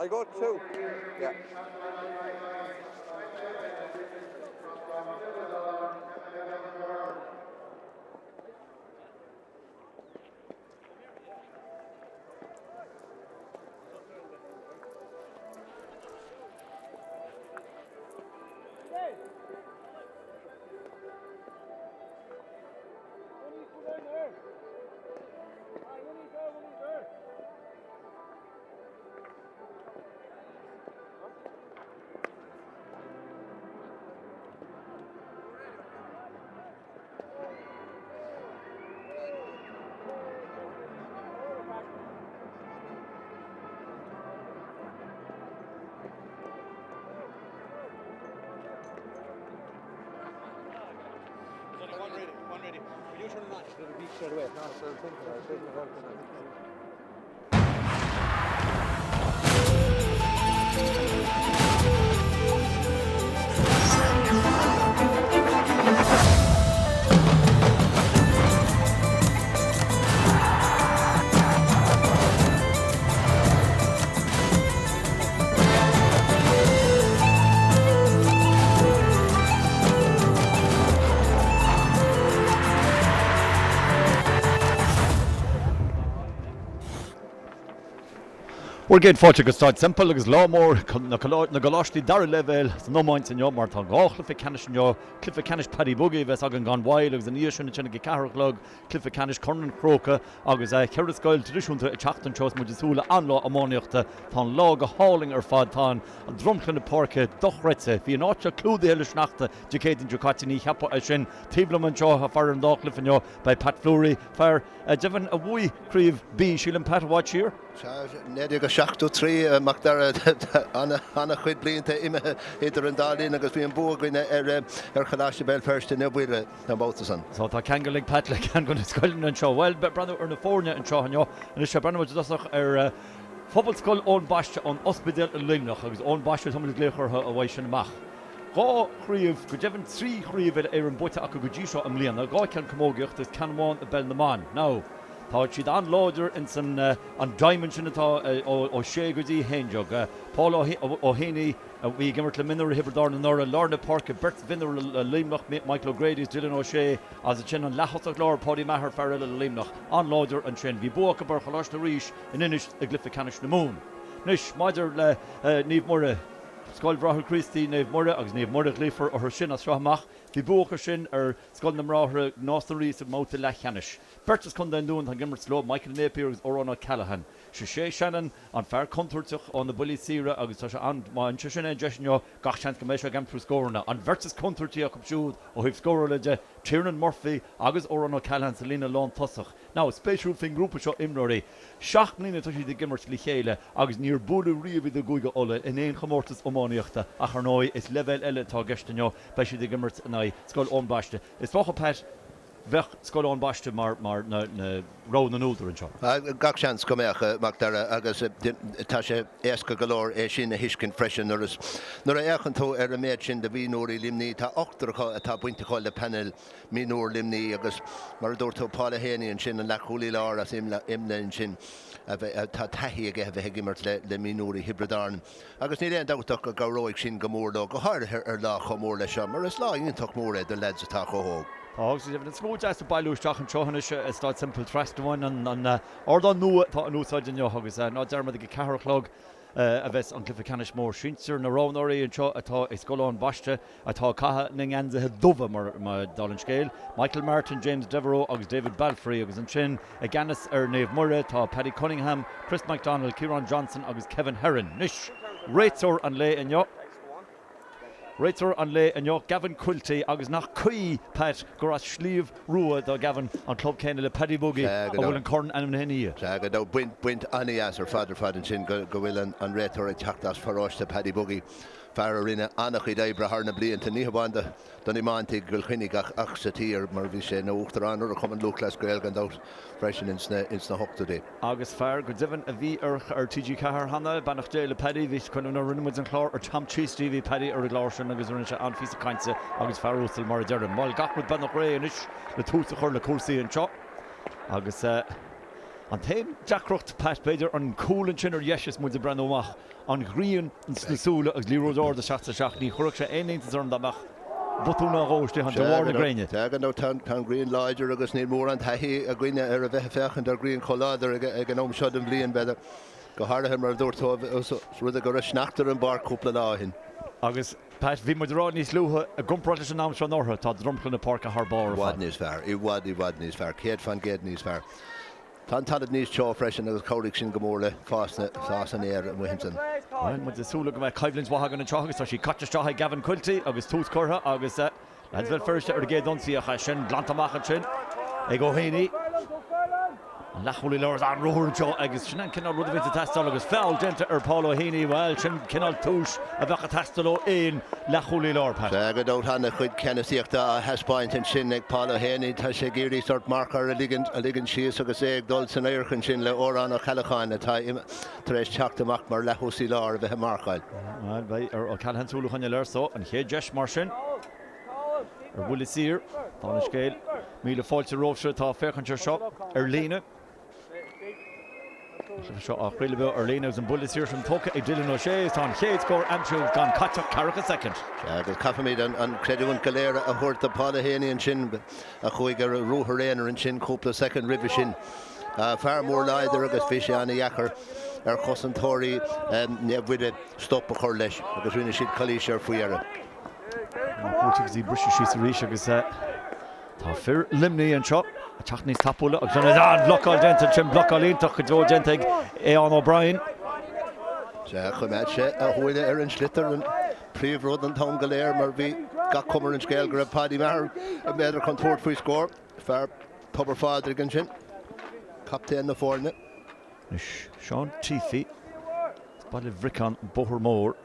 I got 2. Yeah. Bhur gcéad fáilte go Staid Semple agus lá mór na gcoláistí dara leibhéal san iomáint inniu mar tá 2 chluiche ceannais inniu, cluiche ceannais Paddy Buggy a bheas againn gan mhoill agus ina dhiaidh sin ansin ag a ceathair a chlog cluiche ceannais Chorn an Chrócaigh agus cheithre scoil traidisiúnta ag teacht anseo is muid ag súil le an-lá iománaíochta. Tá an lá go hálainn ar fad, tá an dromchla na páirce dochreidte. Bhí an áit seo clúdaithe le sneachta Dé Céadaoin seo caite, ní cheapfá é sin. Taobh liom anseo, fear ar an dá chluiche inniu, beidh Pat Fleury, fear deimhin a bhuaigh Craobh B, sílim, Pat, i bhfad siar. Sea, 1973, a Mhac Dara, an-chuid blianta imithe idir an dá linn agus bhí an bua againne ar Choláiste Bhéal Feirste i mBaile an babhta san. So tá ceangal ag Pat le ceann de na scoileanna anseo. Bhuel, breathnú ar na foirne anseo inniu. Anois, breathnóidh muid i dtosach ar Phobalscoil Eoin Baiste ón Ospidéal i Luimneach agus Eoin Baiste tá muid ag glaoch orthu uaidh sin amach. 2 chraobh, go deimhin 3 chraobh uile-Éireann buaite acu go dtí seo i mbliana, 2 cheann camógaíochta agus ceann amháin i bpeil na mban. Now. Tá siad an-láidir ins an an diamond sin atá ó 6 go dtí 11. Paul Ó hÉanaí a bhí ag imirt le mionúirí Thiobraid Árann anuraidh, lár na páirce, beirt mhionúr le Luimneach, Michael O'Grady is Dylan O'Shea agus ansin an leath-thosach láir, Paudie Maher, fear eile le Luimneach. An-láidir ansin. Bhí bua acu ar Choláiste Rís in Inis i gcluiche ceannais na Mumhan. Anois, maidir le Naomh Muire, Scoil Bhráithre Críostaí Naomh Muire agus Naomh Muire a ghlaofar orthu sin as seo amach, bhí bua acu sin ar Scoil na mBráithre, Nás na Rí sa mbabhta leathcheannais. Beirt as Contae an Dúin atá ag imirt leo, Michael Napier agus Odhrán O'Callaghan. Sé Shay Shannon an fear contúirteach ó na buillí saora agus tá sé an, má fhaigheann sé sin aon deis inniu, gach seans go mbeidh sé ag aimsiú scóranna. An bheirt is contúirtí acu siúd ó thaobh scórála de, Tiernan Murphy agus Odhrán O'Callaghan sa líne lántosach. Now, spéisiúil faoin ngrúpa seo imreoirí, 7 mbliana atá siad ag imirt le chéile agus níor buaileadh riamh iad i gCúige Uladh in aon chomórtas iománaíochta ach ar ndóigh is leibhéal eile atá i gceist inniu, beidh siad ag imirt in aghaidh Scoil Eoin Baiste. Is dócha, Pat, bheadh Scoil Eoin Baiste mar mar na na rogha na n-údar anseo. Gach seans go mbeadh, a Mhac Dara, agus tá sé éasca go leor é sin a thuiscint freisin nuair is nuair a fhéachann tú ar an méid sin de mhionúirí Luimní, tá ochtar acu atá bainteach le painéal mionúr Luimní agus mar a dúirt tú, Paul Haney ansin, an leathchúlaí láir as Imle ansin, tá taithí aige a bheith ag imirt le mionúirí Thiobraid Árann. Agus níl aon dabht ach go gcabhróidh sin go mór leo, go háirithe ar lá chomh mór leis seo, mar is lá iontach mór é do leaids atá chomh hóg. Tá, agus an slua deas ag bailiú isteach anseo anois i Staid Semple trasna uainn, an ardán nua atá in úsáid inniu agus ná dearmad ag a ceathair a chlog a bheas an cluiche ceannais mór. Sinsir na roghnóirí anseo atá i Scoil Eoin Baiste atá ag caitheamh na ngeansaithe dubha mar dála an scéil, Michael Martin, James Devereux agus David Balfrey agus ansin i gceannas ar Naomh Muire tá Paddy Cunningham, Chris McDonald, Ciarán Johnson agus Kevin Herron. Anois, réiteoir an lae inniu. Réiteoir an lae inniu, Gavin Quilty agus nach cuí, Pat, gur as Sliabh Rua do Gavin, an club céanna le Paddy Buggy a bhfuil an corn ainmnithe ina dhiaidh. Sea, go deimhin, baint, baint an-dheas ar fad ar fad ansin go bhfuil an réiteoir ag teacht as paróiste Paddy Buggy, fear a rinne an-chuid oibre thar na blianta, ní hamháin do don iomáint i gCill Chainnigh ach sa tír mar bhí sé ina uachtarán ar Chumann Lúthchleas Gael gan dabht freisin ins na ins na hochtóidí. Agus fear go deimhin a bhí ar ar TG4 cheana, beannacht Dé le Paddy, bhí cuimhne nuair a rinne muid an clár ar Tom Cheasty, bhí Paddy ar an gclár sin agus rinne sé an-phíosa cainte agus fear uasal mar a deirim. Bhuel gach rud beagnach réidh anois le tús a chur le cúrsaí anseo agus eh. An t-aon deacracht, Pat, b'fhéidir, an cúl ansin ar dheis is muid ag breathnú amach, an ghrian sna súile agus liathróid ard isteach is isteach, ní chuirfeadh sé aon iontas orm dá mbeadh botún nó dhó istigh ann de bharr na gréine. Sea, gan dabht tá an ghrian láidir agus níl mórán taithí againne ar a bheith ag féachaint ar ghrian chomh láidir ag an am seo den bhliain, b'fhéidir. Go háirithe mar a dúirt tú, os rud é go raibh sneachta ar an bpáirc cúpla lá ó shin. Agus, Pat, bhí muid ag rá níos luaithe, i gcomparáid leis an am seo anuraidh, tá dromchla na páirce thar barr ar fad. I bhfad níos fearr, i bhfad, i bhfad níos fearr, 100% níos fearr. Tá an talamh níos teo freisin agus chabhraigh sin go mór le fás na, fás an fhéir amuigh ansin. Bhuel, muid ag súil go mbeidh coimhlint mhaith againn anseo agus tá sí caite isteach ag Gavin Quilty agus tús curtha agus Leaids Bhéal Feirste ar an gcéad ionsaí ach é sin glanta amach ansin ag Ó Héanaí. An leathchúlaí láir an-ruathar anseo agus sin an cineál rud a bhíonns ag teastáil agus feall déanta ar Paul Ó Héanaí. Bhuel, sin cineál túis a bheadh ag teastáil ó aon leathchúlaí láir, Pat. Sea, gan dabht an-chuid ceannasaíochta á thaispeáint ansin ag Paul Ó Héanaí. Tá sé ag iarraidh sórt marcóir a ligean síos agus é ag dul san adharc ansin le Odhrán Ó Ceallacháin atá tar éis teacht amach mar leath-thosaí láir a bheith ag marcáil. Bhuel, beidh ar O'Callaghan súil a choinneáil air so. An chéad deis mar sin ar bhuille saor. Dála an scéil, míle fáilte romhaibhse atá ag féachaint ar seo ar líne. Tá seo á chraoladh beo ar líne agus an buille saor sin tógtha ag Dylan O'Shea. Tá an chéad scór aimsithe gan caite ach ceathracha soicind. Sea, agus caithfimid an creidiúint go léir a thabhairt do Paul Ó Héanaí ansin a chuaigh ar ruathar aonair ansin cúpla soicind roimhe sin. Fear mór láidir agus bhí sé an-dheacair ar chosantóirí Naomh Muire stop a chur leis agus rinne siad calaois air faoi dheireadh. Buailte agus í briseadh síos arís agus tá fir Luimnigh anseo ag teacht níos tapúla agus an bhlocáil déanta ansin, blocáil iontach go deo déanta ag Aodhán O'Brien. Sea, choimeád sé a shúile ar an sliotar, an príomhrud an t-am go léir mar bhí gach cuma ar an scéal go raibh Paddy Maher b'fhéidir chun tabhairt faoi scór. Fear Tobar Phádraig ansin, captaen na foirne. Anois Seán Teefy as Baile Bhriocáin, Bóthar Mór,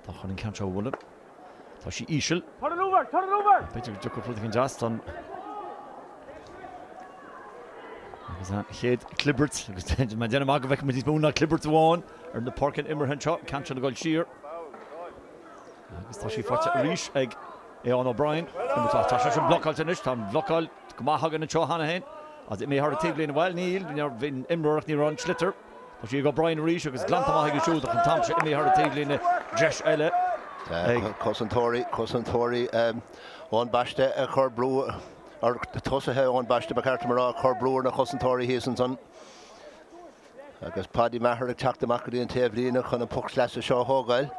atá chun an ceann seo a bhualadh. Tá sí íseal. B'fhéidir go dtiocfadh rud éigin deas don Agus an chéad clibirt, agus mé ag déanamh amach go bhfeicfidh muid níos mó ná clibirt amháin ar na páirceanna imeartha anseo, ceann sin ag dul siar. Agus tá sí faighte arís ag Aodhán O'Brien. Tá sé sin blocáilte anois, tá an bhlocáil go maith againn anseo cheana féin. Agus imithe thar an taobhlíne, bhuel níl, bhí an imreoir ach ní raibh an sliotar. Tá sí ag O'Brien arís agus glanta amach aige siúd ach an t-am seo imithe thar an taobhlíne, deis eile ag. Cosantóirí, cosantóirí Eoin Baiste ag cur brú ar, tosaithe Eoin Baiste ba cheart dom a rá, ag cur brú ar na cosantóirí thíos ansan. Agus Paddy Maher ag teacht amach go dtí an taobhlíne chun an poc sleasa seo a thógáil.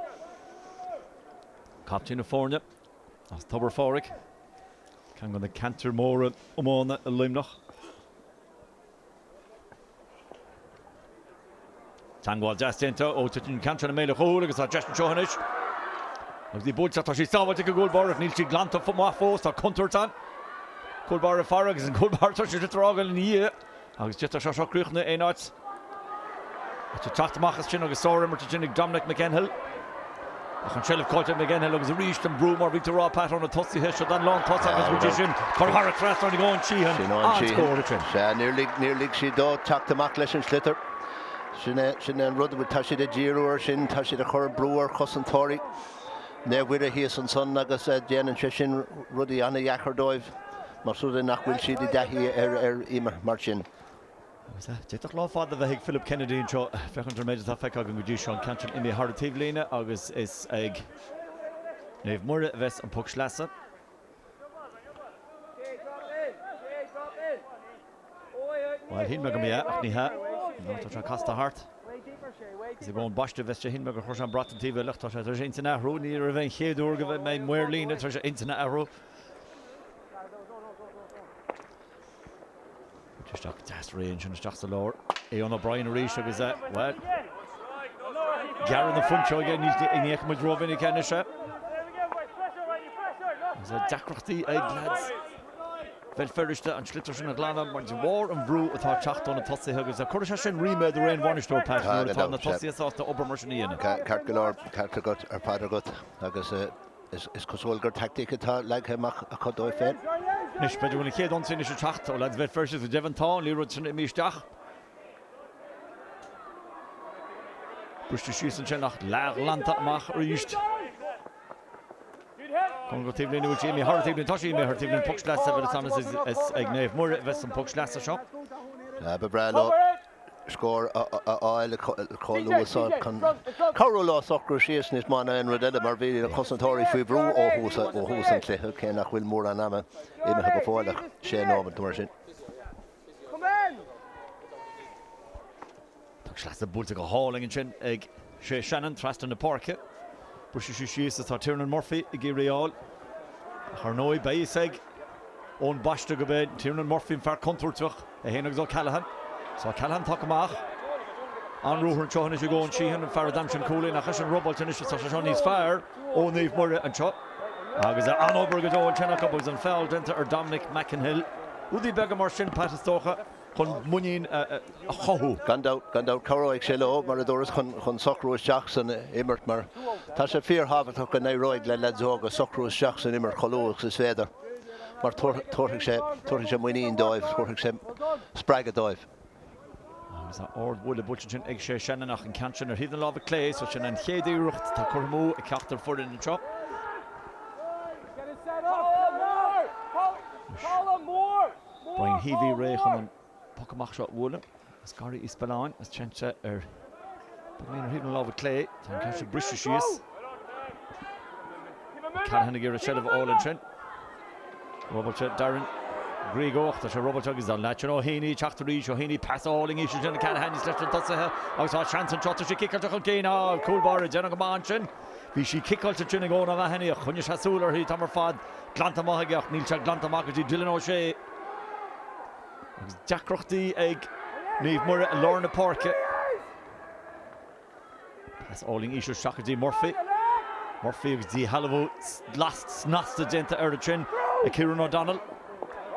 Captaen na foirne as Tobar Phádraig, ceann de na ceantair mhóra iomána i Luimneach. Teagmháil deas déanta ó titeann an ceann sin i mbéal an chúil agus tá deis anseo anois. Agus í buailte ach tá sí sábháilte ag an gcúl báire ach níl sí glanta maith fós, tá contúirt ann. Cúl báire ag faire agus an cúl báire tá sé sliotar a fhágáil ina dhiaidh. Agus d'fhéadfadh sé seo críochnú aon áit. Ag teacht amach as sin agus sár-imirt ansin ag Dominic McEnhill. Ach an tseilbh caillte ag McEnhill agus arís an brú mar bhí tú a rá Pat ó na tosaithe seo den lán-tosaí agus bhfuil sé sin curtha thar an trasnán ag Eoin Sheehan. Sin Eoin Sheehan. An-scór ansin. Sea, níor lig, níor lig siad dó teacht amach leis an sliotar. Sin é, sin é an rud, tá siad ag díriú air sin, tá siad ag cur brú ar chosantóirí Naomh Mhuire thíos ansan agus déanann sé sin rudaí an-dheacair dóibh. Más rud é nach bhfuil siad i dtaithí ar imirt mar sin. Agus d'fhéadfadh lá fada a bheith ag Philip Kennedy anseo, féachaint ar an méid atá feicthe againn go dtí seo, an ceann sin imithe thar an taobhlíne agus is ag Naomh Muire a bheas an poc sleasa. Bhuel, shíl mé go mba ea, ach ní hea. Nó tá sé casta thart. Is ag Eoin Baiste a bheas sé, shíl mé gur chuir sé an brat an taobh eile, ach tá sé tar éis intinn a athrú. Ní raibh an chéad uair go mbeidh maor líne tar éis a intinn a athrú. Isteach deas réidh ansin isteach sa lár. Eoin O'Brien arís agus é, bhuel, gearradh na fuinseoige, ní fheiceann muid rómhinic é anois é. Agus deacrachtaí ag leaids Bhéal Feirste an sliotar sin a ghlanadh mar de bharr an bhrú atá ag teacht ó na tosaithe agus cuirfidh sé sin ríméad ar aon bhainisteoir, Pat, nuair atá na tosaithe sásta obair mar sin a dhéanamh. Ceart go leor, ceart agat ar fad agat agus Is cosúil gur teaictic atá leagtha amach acu dóibh féin. Anois, b'fhéidir go bhfuil an chéad ionsaí anois ag teacht ó leaids Bhéal Feirste, go deimhin tá an liathróid sin imithe isteach. Briste síos ansin ach leathghlanta amach arís. Cóngarach taobh líne, bhfuil sí imithe thar an taobhlíne? Tá sí imithe thar an taobhlíne. Poc sleasa a bheas ann is ag Naomh Muire a bheas an poc sleasa seo. Ba bhreá leo. scór a fháil chomh luath so chun cabhrú leo socrú síos níos mó ná aon rud eile mar bhí na cosantóirí faoi bhrú ó thús ó thús an chluiche, cé nach bhfuil mórán ama imithe go fóill ach sé nóiméad nó mar sin. Tá sleasa buailte go hálainn ansin ag Shay Shannon trasna na páirce. Briseann sí síos is tá Tiernan Murphy ag iarraidh í a fháil. Ach ar ndóigh beidh fhios ag Eoin Baiste gurb é Tiernan Murphy an fear contúirteach, é féin agus O'Callaghan. Tá O'Callaghan tagtha amach. An-ruathar anseo anois ag Eoin Sheehan, an fear a d'aimsigh an cúilín, ach eisean robáilte anois is tá sé seo níos fearr ó Naomh Muire anseo. Agus an-obair go deo ansin acu agus an feall déanta ar Dominic McEnhill. Rudaí beaga mar sin, Pat, is dócha. chun muinín a chothú. Gan dabht, gan dabht, cabhróidh sé leo, mar a dúras, chun socrú isteach san imirt mar tá sé fíorthábhachtach go n-éireoidh le leaids óga socrú isteach san imirt chomh luath agus is féidir mar tabharfaidh sé, tabharfaidh sé muinín dóibh, tabharfaidh sé spreagadh dóibh. Agus ard-bhuille buailte ansin ag Shay Shannon ach an ceann sin ar thaobh na láimhe clé, so sin an chéad iarracht atá curtha amú ag ceachtar foireann anseo. Brian Heavey réidh chun an poc amach seo a bhualadh. As Garraí Uí Spealáin is téann sé ar beagáinín ar thaobh na láimhe clé. Tá an ceann seo briste síos. Callaghan ag iarraidh seilbh a fháil ansin. Robáilte Darren Grego ach tá sé robáilte agus an leaid sin Ó Heaney ag teacht arís. Ó Heaney pas álainn íseal ansin do Callaghan níos leis na tosaithe agus tá seans anseo. Tá sí ciceáilte chun cinn. Á, cúl báire ag déanamh go maith ansin. Bhí sí ciceáilte ansin ag Eoin O'Mahony ach choinnigh sé súil uirthi an t-am ar fad. Glanta amach aige ach níl sé glanta amach go dtí Dylan O'Shea. Agus deacrachtaí ag Naomh Muire i lár na páirce. Pas álainn íseal isteach go dtí Murphy. Murphy agus díshealbhú snasta déanta air ansin ag Kieran O'Donnell.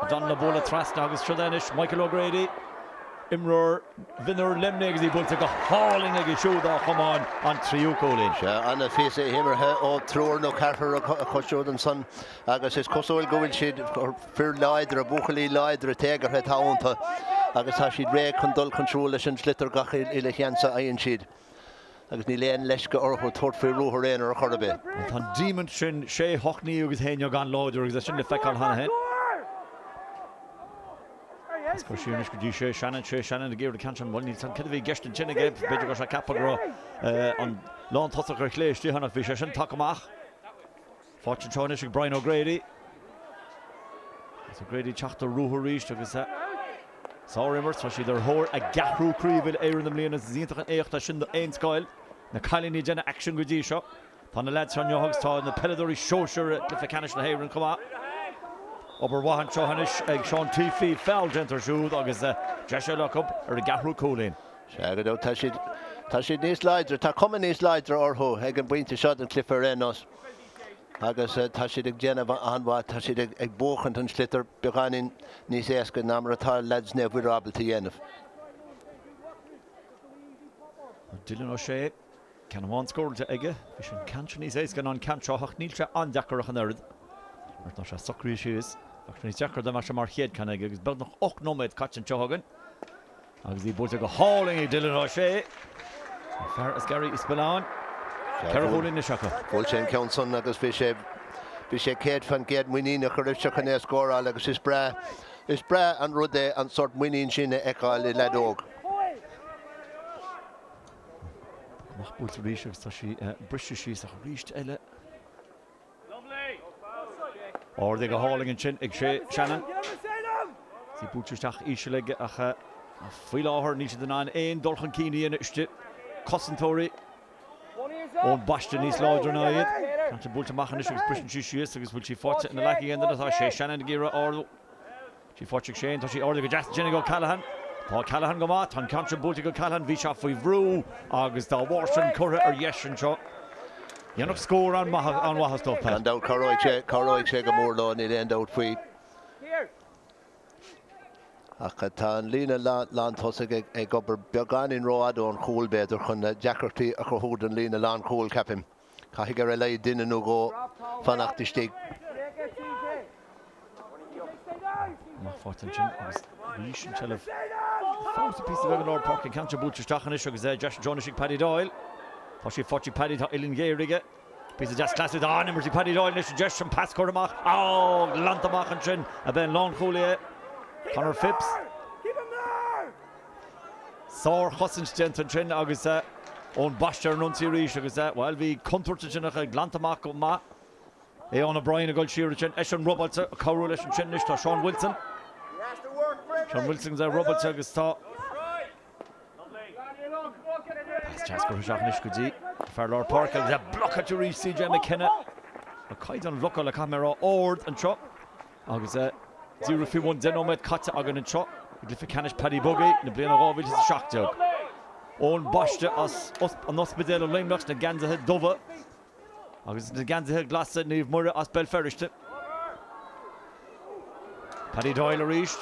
O'Donnell ag bualadh trasna agus siod é anois Michael O'Grady. Imreoir mhionúir Luimnigh agus í buailte go hálainn aige siúd á chomáin an tríú cúilín. Sea, ana-phíosa imeartha ó triúr nó ceathrar acu siúd ansan agus is cosúil go bhfuil siad, fir láidre, buachaillí láidre téagartha atá iontu agus tá siad réidh chun dul chun siúil leis an sliotar gach uile sheans a fhaigheann siad agus níl aon leisce orthu tabhairt faoi ruathar aonair ar chor ar bith. Tá an díomant sin, sé hocht naoi agus a haon déag an-láidir agus é sin le feiceáil cheana féin. Is cur siar anois go dtí Shay Shannon, Shay Shannon ag iarraidh an ceann sin, bhuel níl 's agam céard a bhí i gceist ansin aige, b'fhéidir go raibh sé ag ceapadh go raibh an lántosach ar chlé istigh ann ach bhí sé sin tagtha amach. Faighte anseo anois ag Brian O'Grady. Agus O'Grady ag teacht ar ruathar arís agus sár-imirt, tá siad ar thóir a gceathrú craobh uile-Éireann i mbliana, is iontach an éacht é sin d'aon scoil. Na cailíní ag déanamh aicsean go dtí seo. Tá na leaids anseo inniu agus tá na peileadóirí sóisir i gcluiche ceannais na hÉireann chomh maith. Obair mhaith anseo anois ag Seán Tiffey, feall déanta air siúd agus deis eile acu ar a gceathrú cúilín. Sea, go deimhin, tá siad, tá siad níos láidre, tá cuma níos láidre orthu ag an bpointe seo den chluiche ar aon nós agus tá siad ag déanamh an-mhaith, tá siad ag buachaint an sliotar beagáinín níos éasca ná mar atá leaids Naomh Mhuire ábalta a dhéanamh. Dylan O'Shea. Ceann amháin scóráilte aige. Bhí an ceann sin níos éasca ná an ceann seo ach níl sé an-deacair ach an oiread. Mar tá sé socraithe síos. Bheadh sé níos deacra dá mbeadh sé mar chéad ceann aige agus beagnach 8 nóiméad caite anseo againn. Agus í buailte go hálainn ag Dylan O'Shea. An fear as Garraí Uí Spealáin. Ceithre chúilín anois acu. Bhuail sé an ceann san agus bhí sé bhí sé 100% muiníneach go raibh sé chun é a scóráil agus is breá is breá an rud é an sórt muinín sin a fheiceáil i leaid óg. Amach buailte arís agus tá sí briste síos ach arís eile. Ardaithe go hálainn ansin ag Shay Shannon. Is í buailte isteach íseal aige ach faoi láthair níl siad in ann aon dul chun cinn a dhéanamh istigh. Cosantóirí Eoin Baiste níos láidre ná iad. Tá sí buailte amach anois agus briseann sí síos agus bhfuil sí faighte ina leac ag aon duine. Tá Shay Shannon ag iarraidh ardú. Sí faighte ag Shane, tá sí ardaithe go deas ansin ag O'Callaghan. Tá O'Callaghan go maith, tá an ceann sin buailte ag O'Callaghan, bhí sé faoi bhrú agus dá bharr sin curtha ar dheis anseo. Dhéanfadh scór an-mhaitheas dóibh, Pat. Gan dabht, cabhróidh sé, cabhróidh sé go mór leo, níl aon dabht faoi. Ach tá an líne lántosaigh ag obair beagáinín rófhada ón chúl, b'fhéidir, chun deacrachtaí a chruthú don líne lánchúil, ceapaim. Caithfidh ar a laghad duine nó dhó fanacht istigh. Amach faighte ansin agus arís an tseilbh fós píosa beag i lár páirce. An ceann seo buailte isteach anois agus deis anseo anois ag Paddy Doyle. Tá sí faighte ag Paddy, tá uillinn ghéar aige. Píosa deas cleasaí tá an-imirt ag Paddy Doyle anois an deis an pas curtha amach. Á, glanta amach ansin ab é an lánchúlaí é. Conor Phipps. Sár-chosaint déanta ansin agus Eoin Baiste ar an ionsaí arís agus, bhuel, bhí contúirt ansin ach é glanta amach go maith. Eoin O'Brien ag dul siar ansin, eisean robáilte, ag cabhrú leis ansin anois tá Seán Wilson. Seán Wilson agus é robáilte agus tá pas deas curtha isteach anois go dtí fear lár páirce agus é blocáilte arís CJ McKenna. Tá caighdeán an bhlocála, caithfidh mé a rá, ard anseo agus díreach faoi bhun 10 nóiméad caite againn anseo i gcluiche ceannais Paddy Buggy na bliana 2017. Eoin Baiste as an Ospidéal i Luimneach sna geansaithe dubha. Agus na geansaithe glasa, Naomh Muire as Béal Feirste. Paddy Doyle arís.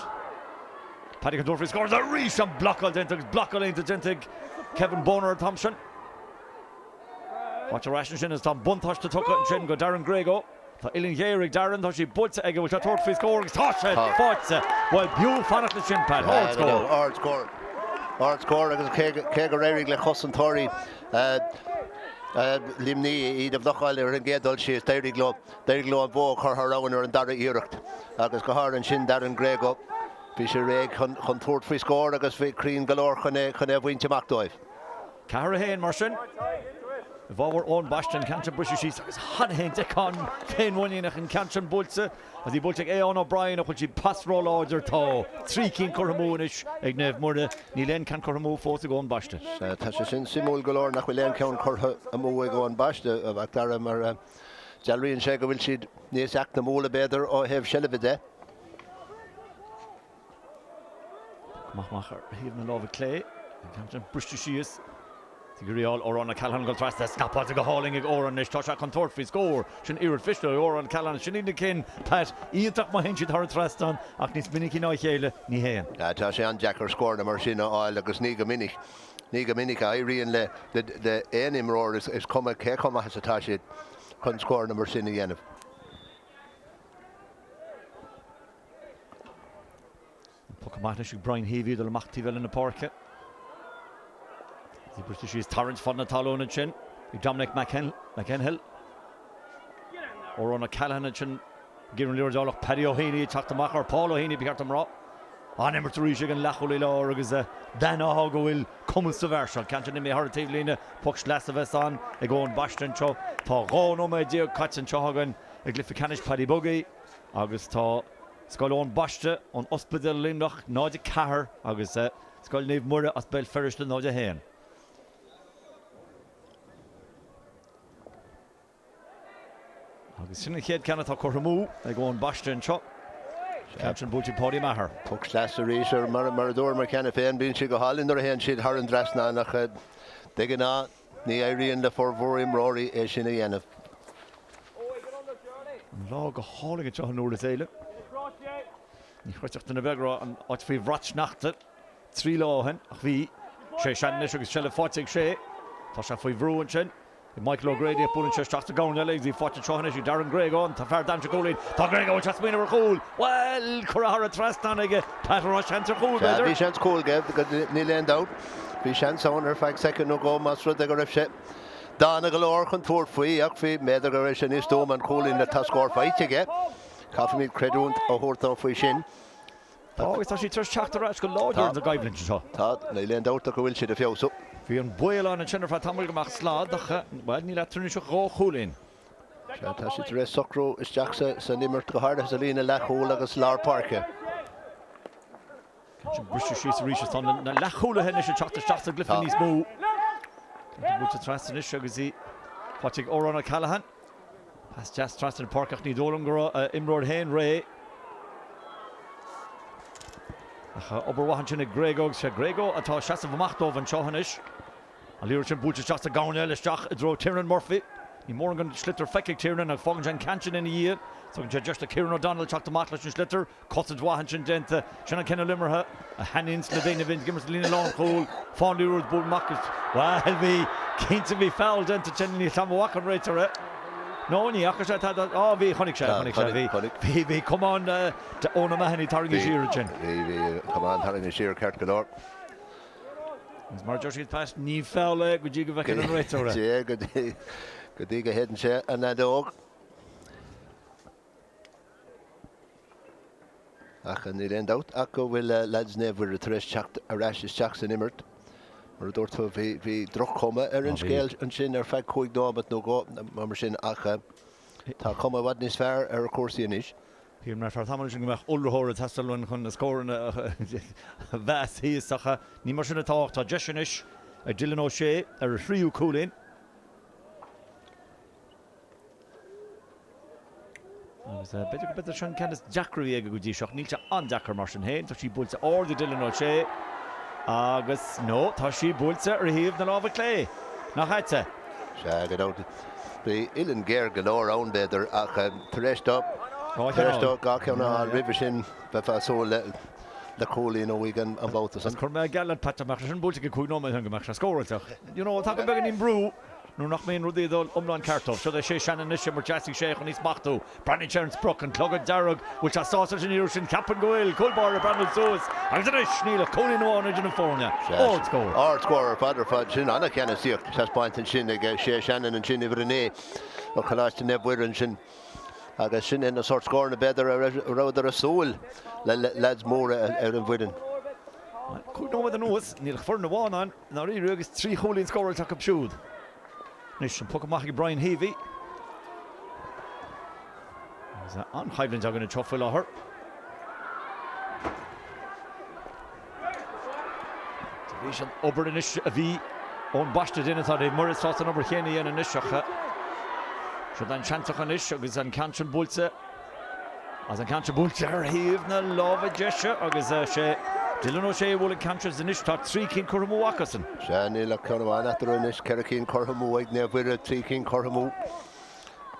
Paddy chun tabhairt faoi scór arís an blocáil déanta agus blocáil iontach déanta ag Kevin Bonner an t-am sin. Faighte ar ais ansin agus tá an buntáiste tugtha ansin go Darren Grego. Tá uillinn ghéar ag Darren, tá sí buailte aige, bhfuil sé ag tabhairt faoi scór agus tá sé faighte! Bhuel, b'fhiú fanacht leis sin, Pat. Ard-scór. Ard-scór. Ard-scór agus cé gur éirigh le cosantóirí Luimnigh iad a bhlocáil ar an gcéad dul síos, d'éirigh leo, d'éirigh leo an bhó a chur thar abhainn ar an dara iarracht agus go háirithe ansin Darren Grego, bhí sé réidh chun tabhairt faoi scór agus bhí cruinn go leor chun é, chun é a bhaint amach dóibh. 4, 1 mar sin i bhfabhar Eoin Baiste, an ceann sin briste síos agus chan é an decán féinmhuiníneach an ceann sin buailte agus í buailte ag Aodhán O'Brien ach bhfuil sí pas róláidir tá 3 cinn curtha amú anois ag Naomh Muire níl aon ceann curtha amú fós ag Eoin Baiste. Sea, tá sé sin suimiúil go leor nach bhfuil aon cheann curtha amú ag Eoin Baiste, a Mhac Dara, mar dealraíonn sé go bhfuil siad níos eacnamúla b'fhéidir ó thaobh seilbhe de. Amach amach ar thaobh na láimhe clé. An ceann sin briste síos. Ag iarraidh Odhrán O'Callaghan dul trasna. Snapáilte go hálainn ag Odhrán anois. Tá sé chun tabhairt faoi scór. Sin iarracht mhisniúil ag Odhrán O'Callaghan. Sin iad na cinn, Pat. Iontach má théann siad thar an trasnán ach níos minicí ná a chéile, ní théann. Tá sé an-deacair scóranna mar sin a fháil agus ní go minic, ní go minic a éiríonn le le aon imreoir, is cuma cé chomh maith is atá siad, chun scóranna mar sin a dhéanamh. An poc amach anois ag Brian Heavey dul amach taobh eile na páirce. Í briste síos tarraingt fad na talún ansin ag Dominic McEnhill. Odhrán O'Callaghan ansin ag iarraidh an liathróid a fháil ach Paddy Ó Heaney ag teacht amach ar Paul Ó Heaney ba cheart dom rá. An-imirt arís ag an leathchúlaí láir agus d'aithneofá go bhfuil cumas sa bhfear seo. An ceann sin imithe thar an taobhlíne, poc sleasa a bheas ann ag Eoin Baiste anseo. Tá 12 nóiméad caite anseo againn i gcluiche ceannais Paddy Buggy. Agus tá Scoil Eoin Baiste ón Ospidéal Luimneach 0-4 agus Scoil Naomh Muire as Béal Feirste 0-1. Agus sin an chéad ceann atá curtha amú ag Eoin Baiste anseo. Ceann sin buailte ag Páidí Maher. Poc sleasa arís ar mar a dúramar cheana féin, bíonn siad go hálainn nuair a théann siad thar an dtrasnán ach de ghnáth Ní éiríonn le formhór imreoirí é sin a dhéanamh. An lá go hálainn anseo in Iúr is Éile. Ní chreidfeadh duine ar bith go raibh an áit faoi bhrat sneachta 3 lá ó shin, ach bhí. Sé Shannon anois agus seilbh faighte ag Sé. Tá sé faoi bhrú ansin ag Michael O'Grady ach buaileann sé isteach sa gcorn eile agus í faighte anseo anois ag Darren Grego, an fear d'aimsigh cúilín. Tá Grego ag smaoineamh ar chúl. Bhuel, curtha thar an trasnán aige. Pat, an raibh seans ar chúl, b'fhéidir? Bhí seans cúil aige, níl aon dabht. Bhí seans ann ar feadh soicind nó dhó más rud é go raibh sé dána go leor chun tabhairt faoi ach bhí, b'fhéidir go raibh sé níos stuama an cúilín tá scór faighte aige. Caithfimid creidiúint a thabhairt dó faoi sin. Tá agus tá siad tar éis teacht ar ais go láidir sa gcoimhlint seo. Tá, níl aon dabht ach go bhfuil siad ag feabhsú. Bhí an baol ann ansin ar feadh tamaill go mbeadh slad ach, bhuel, níl eatarthu anois ach dhá chúilín. Sea, tá siad tar éis socrú isteach san imirt, go háirithe sa líne leathchúil agus lár páirce. Sin briste síos arís is tá na leathchúlaithe anois ag teacht isteach sa gcluiche níos mó. Tá buailte trasna anois agus í faighte ag Odhrán O'Callaghan. Pas deas trasna na páirce ach ní dóigh liom go raibh a imreoir féin réidh. Ach obair mhaith ansin ag Grego agus sé Grego atá ag seasamh amach dóibh anseo anois. An liathróid sin buailte isteach sa gcoirnéal, isteach i dtreo Tiernan Murphy. Níl mórán den sliotar feicthe ag Tiernan ach fágann sé an ceann sin ina dhiaidh. Tugann sé deis do Kieran O'Donnell teacht amach leis an sliotar. Cosaint mhaith ansin déanta. Sin an cineál imeartha a thaitníonns le daoine a bhíonn ag imirt sa líne lánchúil. Fán liathróid buail amach agus, bhuel, bhí, cinnte bhí foul déanta ansin, níl a fhios agam an bhfaca an réiteoir é. No, ní fhaca sé tada. Á, bhí, chonaic sé, chonaic sé, bhí, bhí, bhí camán Eoin O'Mahony tarraingthe siar ansin. Bhí, bhí camán tarraingthe siar ceart go leor. Agus mar a deir siad, Pat, ní foul é go dtí go bhfeiceann an réiteoir é. Sea, go dtí, go dtí go shéideann sé an fheadóg. Ach níl aon dabht ach go bhfuil leaids Naomh Mhuire tar éis teacht ar ais isteach san imirt. Mar a dúirt tú, bhí droch-chuma ar an scéal ansin ar feadh chúig nóimeat nó dhó mar sin ach tá cuma i bhfad níos fearr ar chúrsaí anois. Shíl mé ar feadh tamaill ansin go mbeadh iolraitheoir ag teastáil uainn chun na scóranna a mheas thíos ach ní mar sin atá ach tá deis anois ag Dylan O'Shea ar a thríú cúilín. Agus b'fhéidir go b'fhéidir seo an ceann is deacra a bhí aige go dtí seo. Níl sé an-deacair mar sin féin. Tá sí buailte ard ag Dylan O'Shea agus, no, tá sí buailte ar thaobh na láimhe clé. Nach ait é? Sea, gan dabht. Bhí uillinn géar go leor ann, b'fhéidir, ach tar éis dó, tar éis dó dhá cheann a fháil roimhe sin, bheifeá ag súil le cúilín uaidh an babhta san. Chuir mé geall leat, Pat, dá mbeadh sé sin buailte aige 5 nóiméad ó shin go mbeadh sé scóráilte. You know, tagann beagáinín brú. Nuair nach mbíonn rudaí ag dul iomlán ceart dóibh. Siod é Shay Shannon anois ag imirt deas ag Shay chun í smachtú. Breathnaíonn sé ar an sprioc, an clogad dearg, bhfuil sé sásta leis an iarracht sin? Ceapaim go bhfuil! Cúl báire ag breathnú suas agus anois níl ach cúilín amháin idir na foirne. Ardscór! Ardscór ar fad ar fad. Sin an-cheannasaíocht taispeáinte ansin ag Shay Shannon ansin, uimhir 9 ó Choláiste Naomh Mhuire ansin. Agus sin é na sórt scóranna b'fhéidir a rabhadar ag súil le leaids móra ar an bhfoireann. 5 nóiméad anuas, níl ach foireann amháin ann. I ndáiríre agus 3 chúilín scóráilte acu siúd. Anois an poc amach ag Brian Heavey. Agus an-choimhlint againn anseo faoi láthair. Arís an obair anois a bhí Eoin Baiste a dhéanamh tá Naomh Muire sásta an obair chéanna a dhéanamh anois ach siod an seans acu anois agus an ceann sin buailte Agus an ceann seo buailte ar thaobh na láimhe deise agus sé Dylan O'Shea a bhuail an ceann seo anois tá 3 cinn curtha amú acusan. Sea, níl ach ceann amháin eatarthu anois, 4 cinn curtha amú ag Naomh Mhuire, 3 cinn curtha amú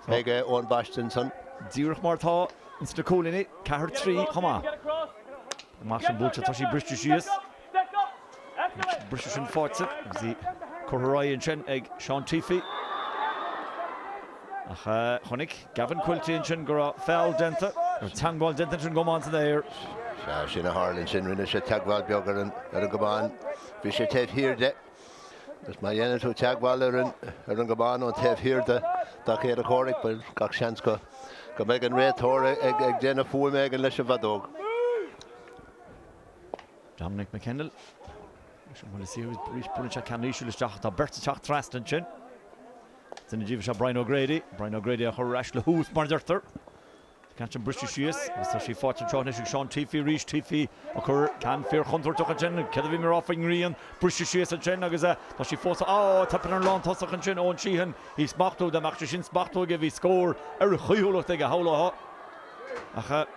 ag Eoin Baiste ansan. Díreach mar atá ins na cúilíní, 4, 3 chomh maith. Amach sin buailte, tá sí briste síos. Briseadh sin faighte agus í curtha ar aghaidh ansin ag Seán Teefy. Ach chonaic Gavin Quilty ansin go raibh feall déanta, go raibh teagmháil déanta ansin gcamán san aer. Sea, sin a tharla ansin. Rinne sé teagmháil beag ar an ar an gcamán. Bhí sé taobh thiar de. Agus má dhéanann tú teagmháil ar an ar an gcamán ón taobh thiar de dá chéile comhraic, bhuel, gach seans go go mbeidh an réiteoir ag ag déanamh fuaim éigin leis an bhfeadóg. Dominic McKendall leis an bhuille saor agus arís buaileann sé ceann íseal isteach. Tá beirt ag teacht trasna ansin. Duine díobh is ea Brian O'Grady. Brian O'Grady á chur ar ais le hús mar a deirtear. Ceann sin briste síos agus tá sí faighte anseo anois ag Seán Teefy arís. Teefy ag cur ceann fíorchontúirteach ansin. Céard a bhí mé a rá faoin ngrian? Briste síos ansin agus tá sí fós á teipeann ar an lántosach ansin Eoin Sheehan í smachtú. Dá mbeadh sé sin smachtú aige bhí scór ar chaoithiúlacht aige shamhlófá. Ach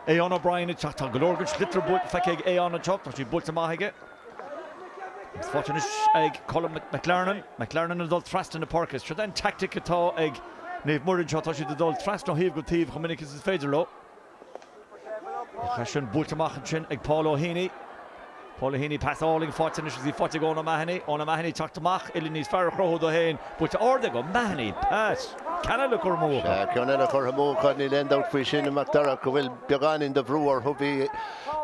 Aodhán O'Brien ag teacht. Tá go leor den sliotar buailte feicthe ag Aodhán anseo. Tá sí buailte amach aige. Agus faighte anois ag Colm McLarnon. McLarnon ag dul trasna na páirce. Seo an tactic atá ag Naomh Muire anseo. Tá siad ag dul trasna ó thaobh go taobh chomh minic is is féidir leo. Ach é sin buailte amach ansin ag Paul O'Heney. Paul O'Heney pas álainn faighte anois agus í faighte ag Eoin O'Mahony. Eoin O'Mahony ag teacht amach, uillinn níos fearr a chruthú dó féin. Buailte ard ag O'Mahony. Pat. Ceann eile curtha amú acu. Sea, ceann eile curtha amú acu. Níl aon dabht faoi sin, a Mhac Dara, go bhfuil beagáinín de bhrú orthu. Bhí,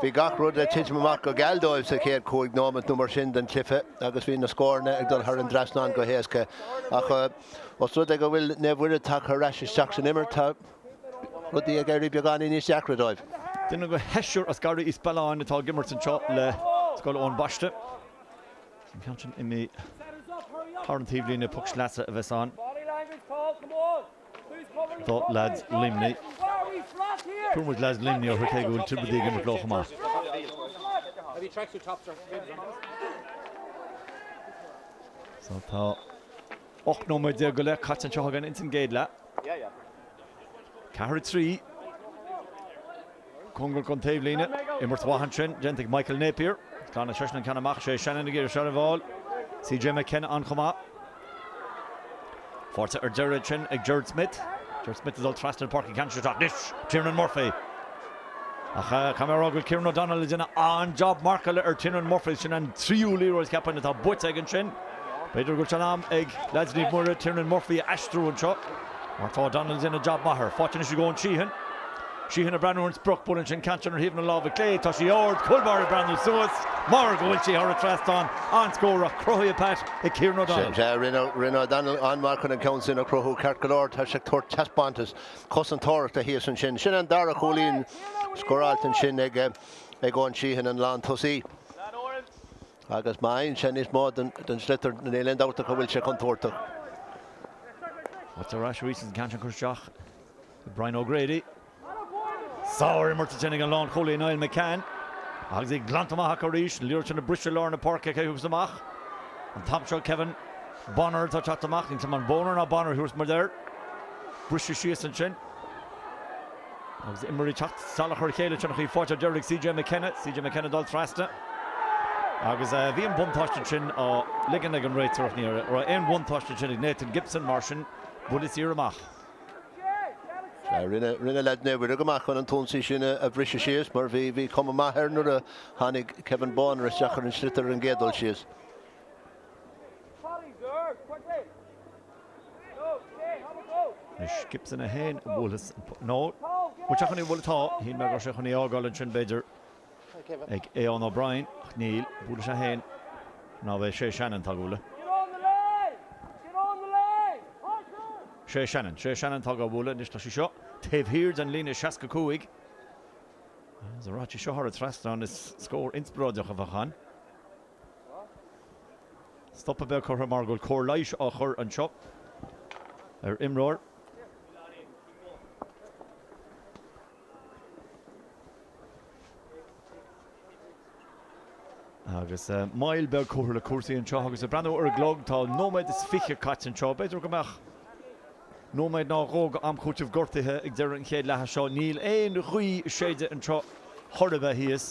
bhí gach rud ag titim amach go geal dóibh sa chéad chúig nóimeat nó mar sin den chluiche agus bhí na scóranna ag dul thar an dtrasnán go héasca. Ach os rud é go bhfuil Naomh Muire tagtha ar ais isteach san imirt, tá rudaí ag éirí beagáinín níos deacra dóibh. Duine de sheisear as Garraí Uí Spealáin atá ag imirt anseo le Scoil Eoin Baiste. An ceann sin imithe thar an taobhlíne, poc sleasa a bheas ann do leaids Luimnigh. Tabharfaidh muid leaids Luimnigh orthu cé go bhfuil Tiobraid ag imirt leo chomh maith. So tá 18 nóiméad go leith caite anseo againn ins an gcéad leath. 4, 3. Cóngarach don taobhlíne. Imirt mhaith ansin déanta ag Michael Napier. Glanann seisean an ceann amach. Sé Shannon ag iarraidh seilbh a fháil. CJ McKenna ann chomh maith. Faighte ar deireadh ansin ag Gerard Smith. Gerard Smith ag dul trasna na páirce ceann isteach anois. Tiernan Murphy. Ach caithfidh mé a rá go bhfuil Kieran O'Donnell ag déanamh an-jab marcála ar Tiernan Murphy. Sin an tríú liathróid cheapfainn atá buaite aige ansin. B'fhéidir go bhfuil sé in am ag leaids Naomh Muire Tiernan Murphy a aistriú anseo mar tá O'Donnell ag déanamh jab maith air. Faighte anois ag Eoin Sheehan. Sheehan ag breathnú ar an sprioc, buaileann sé an ceann sin ar thaobh na láimhe clé. Tá sí ard, cúl báire ag breathnú suas mar go bhfuil sí thar an trasnán. An-scór ach cruthaithe Pat ag Kieran O'Donnell. Sea, rinne O'Donnell an-mhaith chun an ceann sin a chruthú. Ceart go leor, tá sé ag tabhairt taispeántas cosantóireachta thíos ansin. Sin an dara chúilín scóráilte ansin ag Eoin Sheehan, an lántosaí. Agus má fhaigheann sé níos mó den sliotar, níl aon dabht ach go bhfuil sé contúirteach. Faighte ar ais arís an ceann sin curtha isteach ag Brian O'Grady. Sár-imirt ansin ag an lánchúlaí Niall McCann agus í glanta amach acu arís. An liathróid sin ag briseadh lár na páirce acu agus amach. An t-am seo Kevin Bonner atá ag teacht amach. Níl 's agam an Boner ná Bonner a thabharfas muid air. Briseadh síos ansin. Agus imreoirí ag teacht salach ar a chéile ansin ach í faighte ar deireadh ag CJ McKenna. CJ McKenna ag dul trasna. Agus bhí an buntáiste ansin á ligean ag an réiteoir ach ní raibh aon bhuntáiste ansin ag Nathan Gibson mar sin buille saor amach. Sea, rinne, rinne leaid Naomh Mhuire go maith chun an t-ionsaí sin a bhriseadh síos mar bhí, bhí cuma maith air nuair a tháinig Kevin Bonner isteach ar an sliotar ar an gcéad dul síos. Anois Gibson é féin a bhuailfeas an poc. Nó, bhfuil sé chun í a bhualadh? Tá. Shíl mé go raibh sé chun í a fhágáil ansin b'fhéidir ag Eoghan O'Brien, ach níl. Buailfidh sé féin. Ná beidh Shay Shannon atá ag bualadh. Shay Shannon. Shay Shannon atá á bhualadh. Anois tá sí seo taobh thiar den líne 65. Agus an rachadh sí seo thar an trasnán is scór inspioráideach a bheadh ann. Stopadh beag curtha mar go bhfuil cóir leighis á chur anseo ar imreoir. Agus moill beag curtha le cúrsaí anseo agus ag breathnú ar an gclog tá nóiméad is 20 caite anseo. B'fhéidir go mbeadh nóiméad ná dhó go am cúitimh gortaithe ag deireadh an chéad leatha seo. Níl aon ghaoth ag séideadh anseo chor ar bith thíos.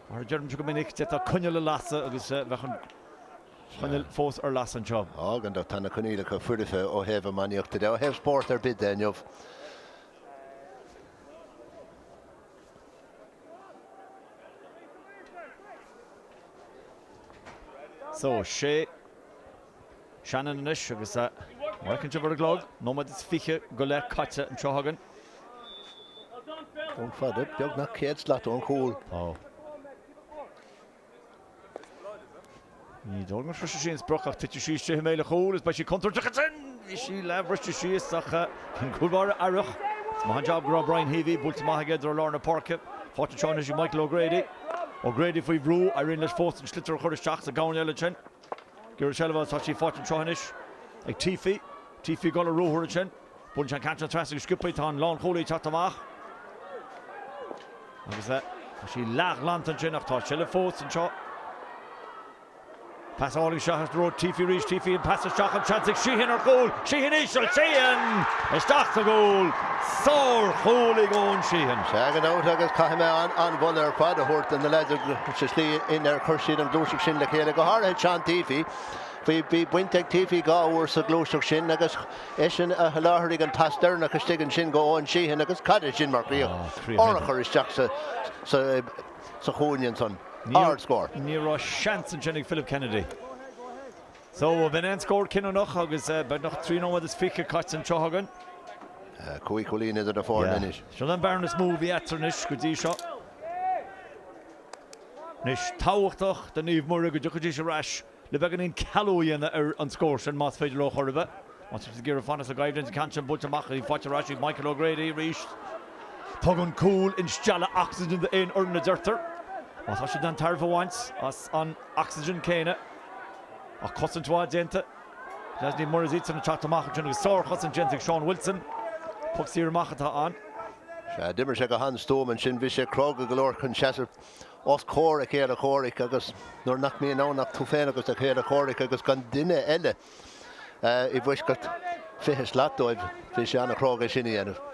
Mar a deirimse go minic, d'fhéadfá coinneal a lasadh agus bheadh an choinneal fós ar lasadh anseo. Á, gan dabht, tá na coinníollacha foirfe ó thaobh iománaíochta de, ó thaobh spórt ar bith de inniu. So, Shay Shannon anois agus mar a fheiceann sibh ar an gclog, nóiméad is 20 go leith caite anseo againn. Ón fada, beagnach 100 slat ón chúl. Tá. Ní dóigh liom gur shrois sí an sprioc ach titfidh sí istigh i mbéal an chúil is beidh sí contúirteach ansin! Bhí sí leathbhriste síos ach bhí an cúl báire aireach. Is maith an jab go raibh Brian Heavey buailte amach aige i dtreo lár na páirce. Faighte anseo anois ag Michael O'Grady. O'Grady faoi bhrú, éiríonn leis fós an sliotar a chur isteach sa gcúinne eile ansin. Iarraidh seilbh tá sí faighte anseo anois ag Teefy. Teefy ag dul ar ruathar ansin. Buaileann sé an ceann sin trasna go sciobtha, tá an lánchúlaí ag teacht amach agus tá sí leathghlanta ansin ach tá seilbh fós anseo. Pas álainn isteach i dtreo Teefy arís, Teefy an pas isteach, an seans ag Sheehan ar chúl, Sheehan íseal, Sheehan! Isteach sa gcúl, sár-chúl ag Eoin Sheehan. Sea, gan dabht agus caithfidh mé an-mholadh ar fad a thabhairt do na leaids sa slí inar chuir siad an ghluaiseacht sin le chéile, go háirithe Seán Teefy. Bhí baint ag Teefy 2 uair sa ghluaiseacht sin agus Eisean a sholáthraigh an pas deireanach istigh ansin go Eoin Sheehan agus cad é sin mar chríoch? Urchar isteach sa chúinne ansan. Ard-scór. Ní raibh seans ansin ag Philip Kennedy. So, b'in é an scór cinniúnach agus beagnach 3 nóiméad is 20 caite anseo againn. 5 chúilín idir na foirne anois. Sin an bearna is mó a bhí eatarthu anois go dtí seo. Anois, tábhachtach do Naomh Muire go dtiocfaidís ar ais le beagáinín cealú a dhéanamh ar an scór sin, más féidir leo chor ar bith. Má tá siad ag iarraidh fanacht sa gcoimhlint, an ceann sin buailte amach, í faighte ar ais ag Michael O'Grady arís. Tugann cúl instealladh ocsaigin d'aon fhoireann a deirtear. Má tá siad in ann tairbhe a bhaint as an ocsaigin céanna. Ach cosaint mhaith déanta. Leaids Naomh Muire is iadsan ag teacht amach ansin agus sárchosaint déanta ag Seán Wilson. Poc saor amach atá ann. Sea, d'imir sé go han-stuama ansin. Bhí sé cróga go leor chun seasamh os comhair a chéile comhraic agus nuair nach mbíonn ann ach tú féin agus do chéile comhraic agus gan duine eile i bhfoisceacht 20 slat dóibh, bhí sé an-chróga sin a dhéanamh.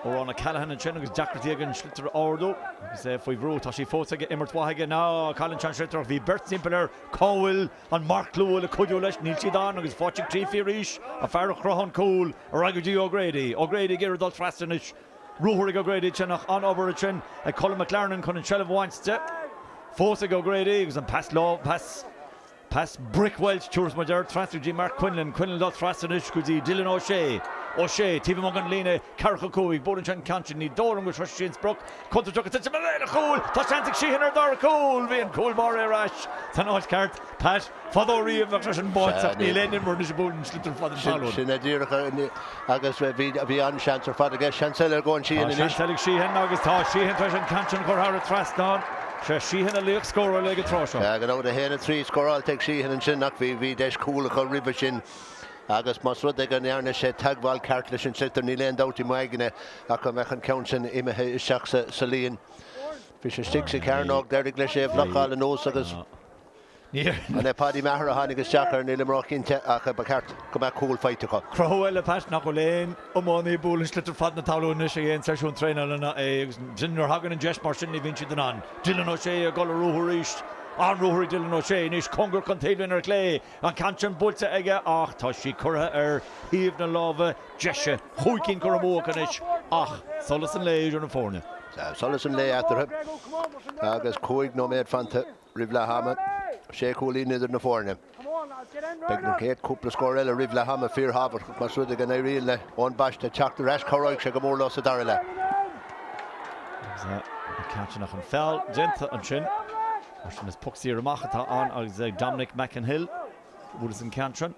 Odhrán O'Callaghan ansin agus deacrachtaí aige an sliotar a ardú agus é faoi bhrú. Tá sí fós aige, imirt mhaith aige. Ná cailleann sé an sliotar ach bhí beirt timpeall air. Cá bhfuil an marcluath le cuidiú leis? Níl siad ann agus faighte ag Teefy arís, an fear a chruthaigh an cúl, ar aghaidh go dtí O'Grady. O'Grady ag iarraidh dul trasna anois. Ruathar ag O'Grady ansin ach an-obair ansin ag Colm McLarnon chun an tseilbh a bhaint de. Fós ag O'Grady agus an pas lámh, pas, pas bric Walsh, tabharfaidh muid air, trasna go dtí Mark Quinlan. Quinlan dul trasna anois go dtí Dylan O'Shea. O'Shea taobh amuigh den líne, ceathracha 5, buaileann sé an ceann sin, ní dóigh liom go sroisfidh sí an sprioc. Contúirteach ag titim i mbéal an chúil! Tá seans ag Sheehan ar an dara cúl! Bhí an cúl báire ar ais san áit cheart. Pat, fadó riamh bheadh sé sin báite ach níl aon imreoir anois ag bualadh an sliotar fada an talún. Sin é díreach agus bhí an-seans ar fad aige. Seans eile ag Eoin Sheehan anois. Tá seans eile ag Sheehan agus tá Sheehan tar éis an ceann sin a chur thar an trasnán. Sé Sheehan an laoch scórála ag an tráth seo. Gan dabht, 1-3 scóráilte ag Sheehan ansin ach bhí bhí deis cúl acu roimhe sin agus más rud é go ndearna sé teagmháil ceart leis an sliotar níl aon dabht i m'aigne ach go mbeadh an ceann sin imithe isteach sa líon. Bhí sé istigh sa chearnóg, d'éirigh leis é a bhlocáil anuas agus an é Paddy Maher a tháinig isteach air, nílim róchinnte ach ba cheart go mbeadh cúl faighte acu. Cruthú eile, Pat, nach bhfuil aon iománaí ag bualadh an sliotar fad na talún anois ag aon seisiún traenála ná é agus ansin nuair a thagann an deis mar sin ní bhíonn siad in ann. Dylan O'Shea ag dul ar ruathar arís. An-ruathar ag Dylan O'Shea anois cóngarach don taobhlíne ar chlé. An ceann sin buailte aige ach tá sí curtha ar thaobh na láimhe deise. Chúig cinn curtha amú acu anois ach solas an lae idir na foirne. Solas an lae eatarthu agus 5 nóiméad fanta roimh leath ama. Sé chúilín idir na foirne. Beidh na chéad chúpla scór eile roimh leath ama fíorthábhachtach más rud é go n-éiríonn le Eoin Baiste teacht ar ais cabhróidh sé go mór leo sa dara leath. Agus an ceann sin ach an feall déanta ansin. Mar sin is poc saor amach atá ann agus ag Dominic McEnhill a bhuaileas an ceann sin.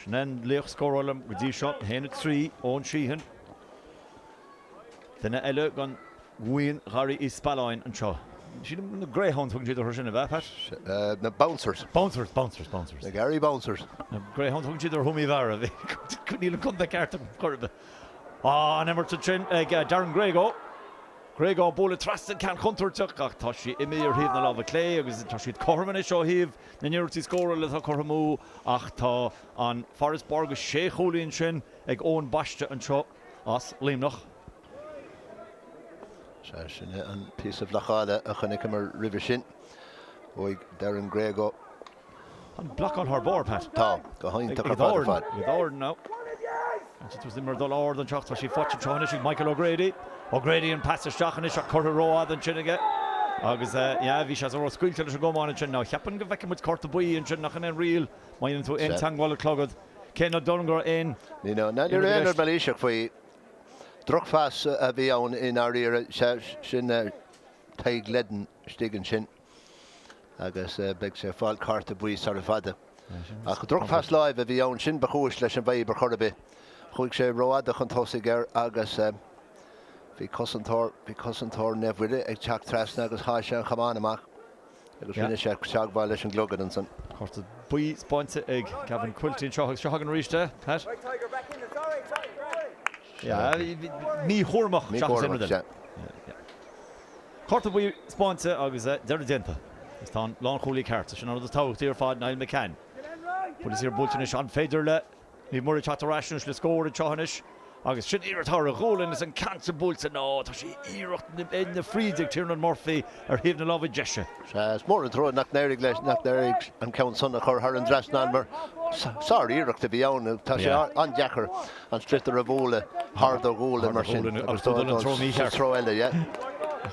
Sin é an laoch scórála go dtí seo, 1-3, Eoin Sheehan. Duine eile den bhuíon Gharraí Uí Spealáin anseo. Sílim na Greyhounds thugann siad orthu sin, ab ea, Pat? Na Bouncers. Bouncers, Bouncers, Bouncers. Na Garry Bouncers. Na Greyhounds thugann siad ar Thuama Uí Bhearra. Níl an contae ceart agam chor ar bith. Ah, an imirt ansin ag Darren Grego. Grego ag bualadh trasna an ceann contúirteach ach tá sí imithe ar thaobh na láimhe clé agus tá siad cothrom anois ó thaobh na n-iarrachtaí scórála atá curtha amú ach tá an farasbarr de sé chúilín sin ag Eoin Baiste anseo as Luimneach. Sea, sin é an píosa blocála a chonaiceamar roimhe sin uaidh Darren Grego. An blocáil thar barr, Pat. Tá, go hiontach ar fad ar fad. Ag ard now. An imir dul ard anseo, tá sí faighte anseo anois ag Michael O'Grady. O'Grady an pas isteach anois ach curtha rófhada ansin aige. Agus yeah, bhí sé ró-scaoilte leis an gcamán ansin. Now cheapfainn go bhfeicfidh muid cárta buí ansin nach in é an riail má dhéanann tú aon teagmháil le clogad. Cé nach dóigh liom go raibh aon. Ní raibh aon rud mailíseach faoi. Drochphas a bhí ann i ndáiríre, sin Tadhg Ledden istigh ansin. agus beidh sé ag fáil cárta buí sara fada. Ach drochphas láimhe a bhí ann, sin ba chúis leis an bhfadhb ar chor ar bith. Chuaigh sé rófhada chun tosaigh air agus bhí cosantóir, bhí cosantóir Naomh Mhuire ag teacht trasna agus sháigh sé an chamán amach agus rinne sé teagmháil leis an gclogad ansan. Cárta buí spáinte ag Gavin Quilty anseo agus seo chugainn arís é, Pat. Míchúramach seachas aon rud eile. Cárta buí spáinte agus deireadh déanta. Agus tá an lánchúlaí ceart. Sin an rud is tábhachtaí ar fad, Niall McCann. Buille saor buailte anois. An féidir le Naomh Muire teacht ar ais anois le scór anseo anois? Agus sin iarracht thar a ghualainn is an ceann sin buailte. Ná, tá sé iarracht na fríde ag Tiernan Murphy ar thaobh na láimhe deise. Sea, is mór an trua nach n-éirigh leis, nach n-éirigh an ceann san a chur thar an dtrasnán mar sár-iarracht a bhí ann. Tá sé an-deacair an sliotar a bhualadh thar do ghualainn mar sin agus dul sa treo eile, yeah.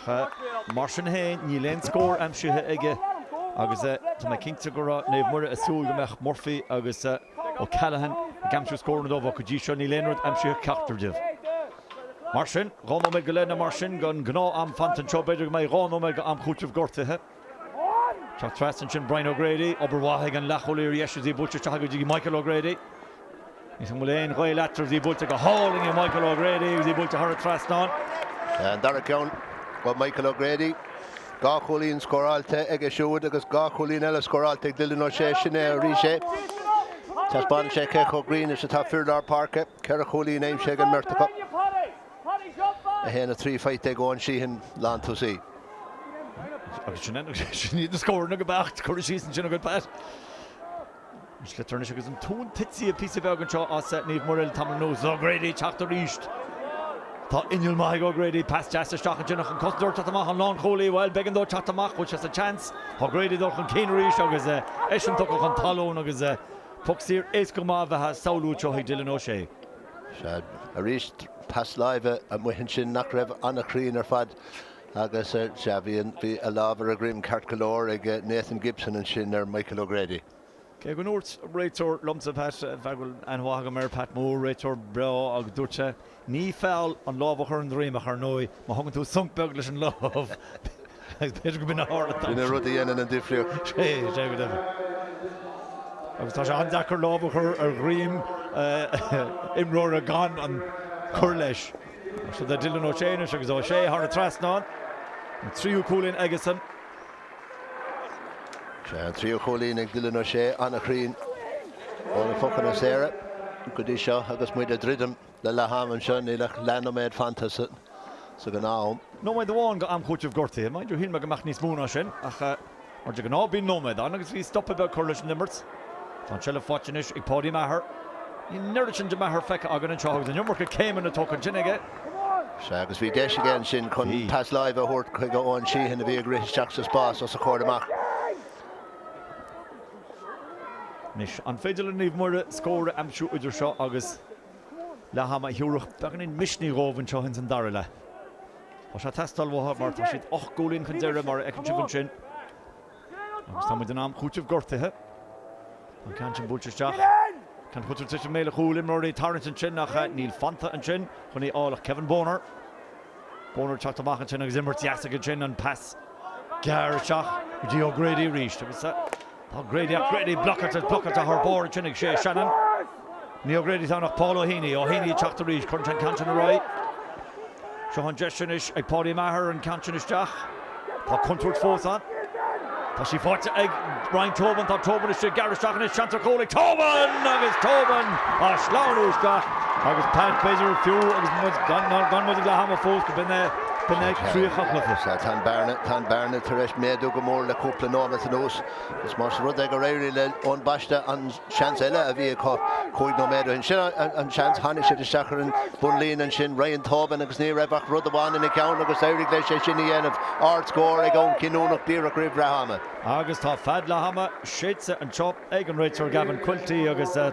Ach mar sin féin, níl aon scór aimsithe aige agus tá mé cinnte go raibh Naomh Muire ag súil go mbeadh Murphy agus O'Callaghan ag aimsiú scóranna dóibh ach go dtí seo níl aon rud aimsithe ag ceachtar díobh. Mar sin, 2 nóiméad go leith nó mar sin den ghnáth-am fanta anseo, b'fhéidir go mbeidh 2 nóiméad d'am cúitimh gortuithe. Teacht trasna ansin Brian O'Grady, obair mhaith ag an leathchúlaí ar dheis is í buailte isteach go dtí Michael O'Grady. Ní an bhfuil aon ghaol eatarthu is í buailte go hálainn ag Michael O'Grady agus í buailte thar an trasnán. An dara ceann ó Michael O'Grady. 2 chúilín scóráilte aige siúd agus 2 chúilín eile scóráilte ag Dylan O'Shea. Sin é arís é. Taispeánann sé cé chomh grinn is atá fir lár páirce. 4 chúilín aimsithe ag an mbeirt acu. 1, 3 faighte ag Eoin Sheehan, lántosaí. Agus sin iad na scóranna go beacht curtha síos ansin agat, Pat. An sliotar anois agus an tóin tite píosa beag anseo as Naomh Muire le tamall anuas. O'Grady ag teacht arís. Tá inneall maith ag O'Grady. Pas deas isteach ansin ach an cosantóir ag teacht amach, an lánchúlaí. Bhuel, b'éigean dó teacht amach. Bhfuil sé sa tseans? O'Grady ag dul chun cinn arís agus eisean tugtha chun talún agus poc saor éasca go maith a bheith á samhlú anseo ag Dylan O'Shea. Sea, arís pas láimhe amuigh ansin nach raibh an-chruinn ar fad agus sea, bhí a lámh ar a dhroim ceart go leor ag Nathan Gibson ansin ar Michael O'Grady. Cé go ndúirt réiteoir liomsa, Pat, fear go bhfuil aithne mhaith agam air, Pat Moore, réiteoir breá, agus dúirt sé, ní feall an lámh a chur ar an droim ach ar ndóigh, má thugann tú sonc beag leis an lámh, agus b'fhéidir go b'in a tharla Sin an rud a dhéanann an difríocht. Sé, sé go deimhin. Agus tá sé an-deacair lámh a chur ar dhroim imreora gan an cur leis. Seo do Dylan O'Shea anois agus O'Shea thar an trasnán. An tríú cúilín aigesan. Sea, an tríú cúilín ag Dylan O'Shea, an-chruinn ó na pocanna saora go dtí seo agus muid ag druidim le leath ama anseo, níl ach leathnóiméad fanta sa ghnáth-am. Nóiméad amháin go am chúitimh gortaithe. Mind you, shíl mé go mbeadh níos mó ná sin ach mar de ghnáth bíonn nóiméad ann agus bhí stopadh beag curtha leis an imirt. Tá an tseilbh faighte anois ag Páidí Maher. Níl an oiread sin de Maher feicthe againn anseo agus an iomarca céimeanna tógtha ansin aige. Sea, agus bhí deis aige ansin chun pas láimhe a thabhairt chuig Eoin Sheehan a bhí ag rith isteach sa spás os a chomhair amach. Anois, an féidir le Naomh Muire scór a aimsiú idir seo agus leath ama a thabharfadh beagáinín misnigh dhóibh anseo ins an dara leath? Tá sé ag teastáil uathu mar tá siad 8 gcúilín chun deiridh mar a fheiceann sibh ansin. Agus tá muid in am chúitimh gortaithe. An ceann sin buailte isteach. Ceann contúirteach i mbéal an chúil, imreoirí ag tarraingt ansin ach níl fanta ansin chun í a fháil ach Kevin Boner. Boner ag teacht amach ansin agus imirt dheas aige ansin, an pas gearr isteach go dtí O'Grady arís agus tá Grady ach Grady blocáilte, blocáilte thar barr ansin ag Shay Shannon. Ní O'Grady atá ann ach Paul Ó Heaney. Ó Heaney ag teacht arís, cuireann sé an ceann sin ar aghaidh. Seo an deis anois ag Páidí Maher an ceann sin isteach. Tá contúirt fós ann. Tá sí faighte ag Ryan Tobin. Tá Tobin istigh, gearr isteach anois, seans ar chúl ag Tobin! Agus Tobin á sleamhnú isteach agus Pat, b'fhéidir fiú agus muid gan gan muid ag leath ama fós go b'in é b'in é críoch an chluiche. Sea, tá an bearna tá an bearna tar éis méadú go mór le cúpla nóiméad anuas agus más rud é gur éirigh le Eoin Baiste an seans eile a bhí acu 5 nóiméad ó shin. Sin an seans, tháinig siad isteach ar an bhunlíne ansin, Ryan Tobin agus ní raibh ach rud amháin ina cheann agus d'éirigh leis é sin a dhéanamh. Ardscór ag am cinniúnach díreach roimh leath ama. Agus tá fead leath ama séidte anseo ag an réiteoir Gavin Quilty agus tá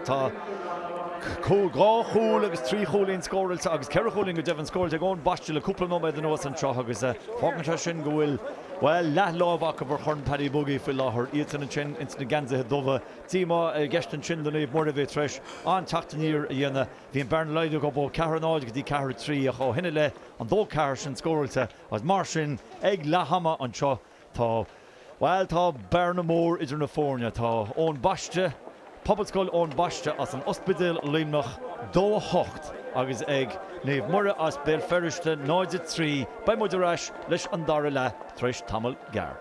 dhá chúl agus trí chúilín scóráilte agus ceithre chúilín go deimhin scóráilte ag Eoin Baiste le cúpla nóiméad anuas anseo agus fágann sé sin go bhfuil, bhuel, leathlámh acu ar Chorn Paddy Buggy faoi láthair, iadsan ansin ins na geansaithe dubha. Díomá i gceist ansin do Naomh Muire a bhí tar éis an-teacht aniar a dhéanamh. Bhí an bearna laghdaithe acu ó 4-0 go dtí 4-3 ach ó shin i leith an 2-4 sin scóráilte agus mar sin ag leath ama anseo tá, bhuel, tá bearna mór idir na foirne. Tá Eoin Baiste, Pobalscoil Eoin Baiste as an Ospidéal Luimneach 2-8 agus ag Naomh Muire as Béal Feirste 0-3. Beidh muid ar ais leis an dara leath tar éis tamall gearr.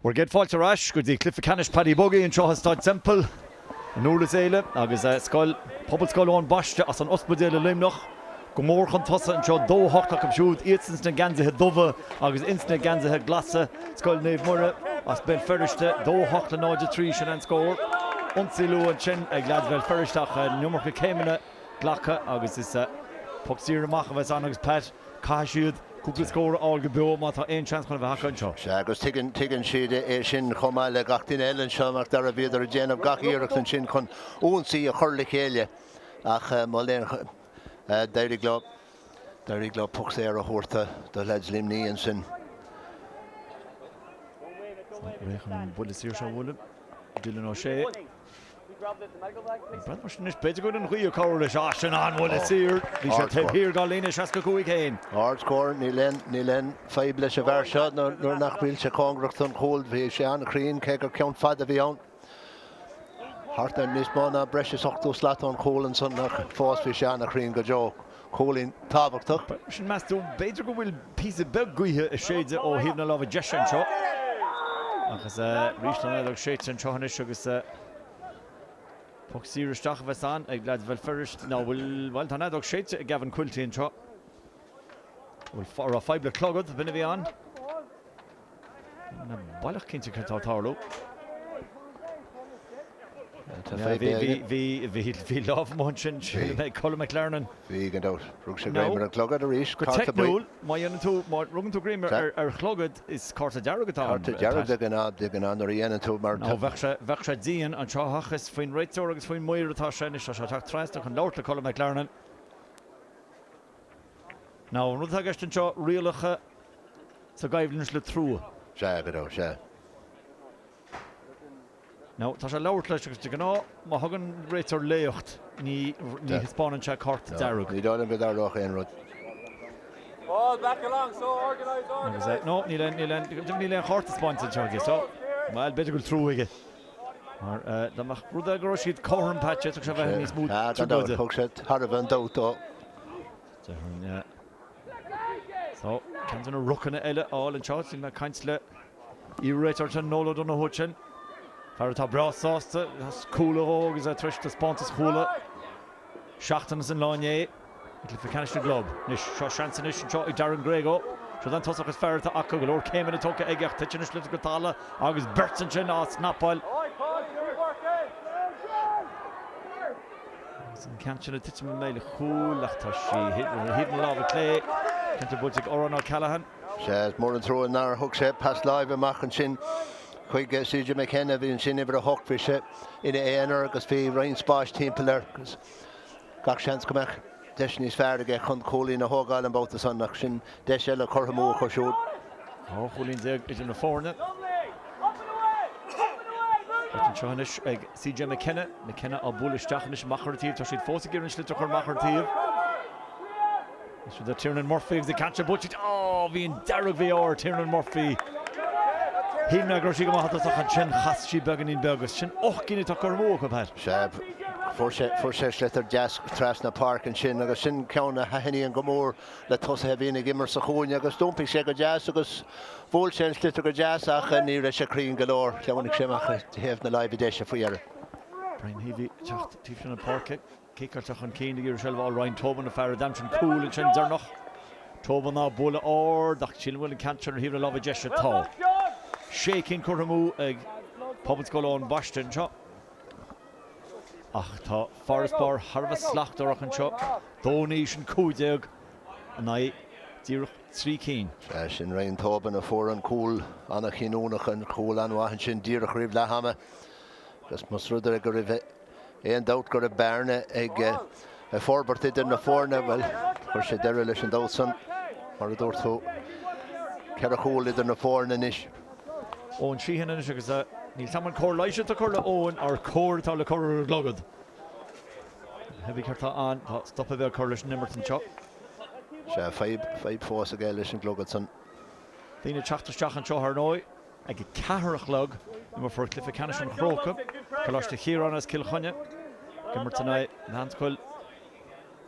Bhur gcéad fáilte ar ais go dtí Cluiche Ceannais Paddy Buggy anseo i Staid Semple i nDurlas Éile agus scoil Pobalscoil Eoin Baiste as an Ospidéal i Luimneach go mór chun tosaigh anseo, 2-8 acu siúd, iadsan sna geansaithe dubha agus ins na geansaithe glasa, Scoil Naomh Muire as Béal Feirste, 2-8 le 0-3, sin an scór. Ionsaí luath ansin ag leaids Bhéal Feirste ach an iomarca céimeanna glactha agus is poc saor amach a bheas ann agus Pat, Caithfidh siad cúpla scór a fháil go beo má tá aon seans chun a bheith acu anseo. Sea, agus tuigeann, tuigeann siad é sin chomh maith le gach duine eile anseo, Mac Dara. Bhíodar ag déanamh gach iarracht ansin chun ionsaí a chur le chéile ach mo léan, d'éirigh leo, d'éirigh leo poc saor a thabhairt do leaids Luimní ansin. Réidh chun an buille saor seo a bhualadh, Dylan O'Shea. Breathnaigh mar sin anois, b'fhéidir go bhfuil an ghaoth ag cabhrú leis. Ah, sin an-bhuille saor. Bhí sé taobh thiar dá líne 65 céim. Ard-scór, níl aon, níl aon fadhb leis an bhfear seo nuair nach bhfuil sé cóngarach don chúl. Bhí sé an-chruinn cé gur ceann fada a bhí ann. Thart ar níos mó ná breis is 80 slat ón chúl ansan ach fós bhí sé an-chruinn go deo. Cúilín tábhachtach. Sin meas tú, b'fhéidir go bhfuil píosa beag gaoithe ag séideadh ó thaobh na láimhe deise anseo. Agus arís an fheadóg séidte anseo anois agus poc saor isteach a bheas ann ag leaids Bhéal Feirste. Ná bhfuil, bhuel, tá an fheadóg séidte ag Gavin Quilty anseo. Bhfuil, raibh fadhb le clogad, b'in a bhí ann. Níl mé baileach cinnte céard atá ag tarlú. Bhí lámh amuigh ansin, sílim, ag Colm McLernon. Bhí, gan dabht. Rug sé greim ar an gclogad arís. Go teicniúil, má dhéanann tú, má rugann tú greim ar chlogad, is cárta dearg atá ann. Cárta dearg de ghnáth, de ghnáth nuair a dhéanann tú mar. Nó bheadh sé, bheadh sé dian anseo ach is faoin réiteoir agus faoin maor atá sé anois. Tá sé ag teacht trasna chun labhairt le Colm McLernon. Now, an rud atá i gceist anseo, rialacha sa gcoimhlint le trua. Sea, go deimhin, sea. Now, tá sé ag labhairt leis agus de ghnáth, má thugann réiteoir léacht, ní ní thaispeánann sé cárta dearg. Ní dóigh liom go dtarlódh aon rud. Agus eh, no, níl aon, níl aon, níl aon chárta spáinte anseo aige, so, bhuel, b'fhéidir go bhfuil trua aige. Mar eh, dá mbeadh rud é go raibh siad cothrom, Pat, d'fhéadfadh sé bheith níos mó Sea, gan dabht, thug sé thairbhe an dabht dó. Déarfainn, yeah. So, ceann de na rucanna eile a fháil anseo, bhí mé ag caint le iar-réiteoir ansin, Noel O'Donoghue ansin. Fear atá breá sásta as cúl a dhó agus é tar éis taispeántas a chuala seachtain is an lá inné i gcluiche ceannais na gclub. Anois, seo seans anois anseo ag Darren Grego. Seo an tosach is fearr atá acu, go leor céimeanna tógtha aige ach titeann an sliotar go talamh agus beirt ansin á snapáil. Agus an ceann sin ag titim i mbéal an chúil ach tá sí ar thaobh na láimhe clé. Cinnte buailte ag Odhrán O'Callaghan. Sea, is mór an trua nár thug sé pas láimhe amach ansin chuig CJ McKenna. Bhí ansin uimhir a hocht, bhí sé ina aonar agus bhí roinnt spáis timpeall air agus gach seans go mbeadh deis níos fearr aige chun cúilín a thógáil an babhta san ach sin deis eile curtha amú acu siúd. 12 chúilín idir na foirne. Áit anseo anois ag CJ McKenna. McKenna á bualadh isteach anois amach ar an taobh. Tá siad fós ag iarraidh an sliotar a chur amach ar an taobh. Is do Tiernan Murphy agus an ceann seo buailte. Á, bhí an dearg-mhí-ádh ar Tiernan Murphy. Shíl mé go raibh sí go maith i dtosach ansin chas sí beagáinín beag agus sin 8 gcinn atá curtha amú acu, Pat. Sea, fuair sé, fuair sé sliotar deas trasna páirce ansin agus sin ceann a thaitníonn go mór le tosaithe a bhíonn ag imirt sa chúinne agus d'iompaigh sé go deas agus bhuail sé an sliotar go deas ach ní raibh sé cruinn go leor. Shleamhnaigh sé amach thaobh na láimhe deise faoi dheireadh. Brian Heavey ag teacht taobh sin na páirce, ciceáilte chun cinn ag iarraidh seilbh a fháil Ryan Tobin, an fear a d'aimsigh an cúl ansin deireanach. Tobin á bualadh ard ach sílim go bhfuil an ceann sin ar thaobh na láimhe deise. Tá sé cinn curtha amú ag Pobalscoil Eoin Baiste anseo. Ach tá farasbarr thar a bheith slachtmhar acu anseo, Dónaí, sin 15 in aghaidh díreach 3 cinn. Sea, sin Ryan Tobin a fuair an cúl an-chinniúnach, an cúl an-mhaith ansin díreach roimh leath ama. Agus más rud é go raibh aon dabht go raibh bearna ag forbairt idir na foirne, bhuel, chuir sé deireadh leis an dabht san, mar a dúirt tú. Ceithre chúl idir na foirne anois. Eoin Sheehan anois agus níl 's a'm an cóir leighis atá curtha le Eoin or cóir atá le cur ar an gclogad. Cibé céard atá ann, tá stopadh beag curtha leis an imirt anseo. Sea, fadhb, fadhb fós aige leis an gclogad san. Daoine ag teacht isteach anseo ar ndóigh ag a ceathair a chlog, imreofar cluiche ceannais an Chrócaigh, Coláiste Chiaráin as Cill Chainnigh, ag imirt in aghaidh Mheánscoil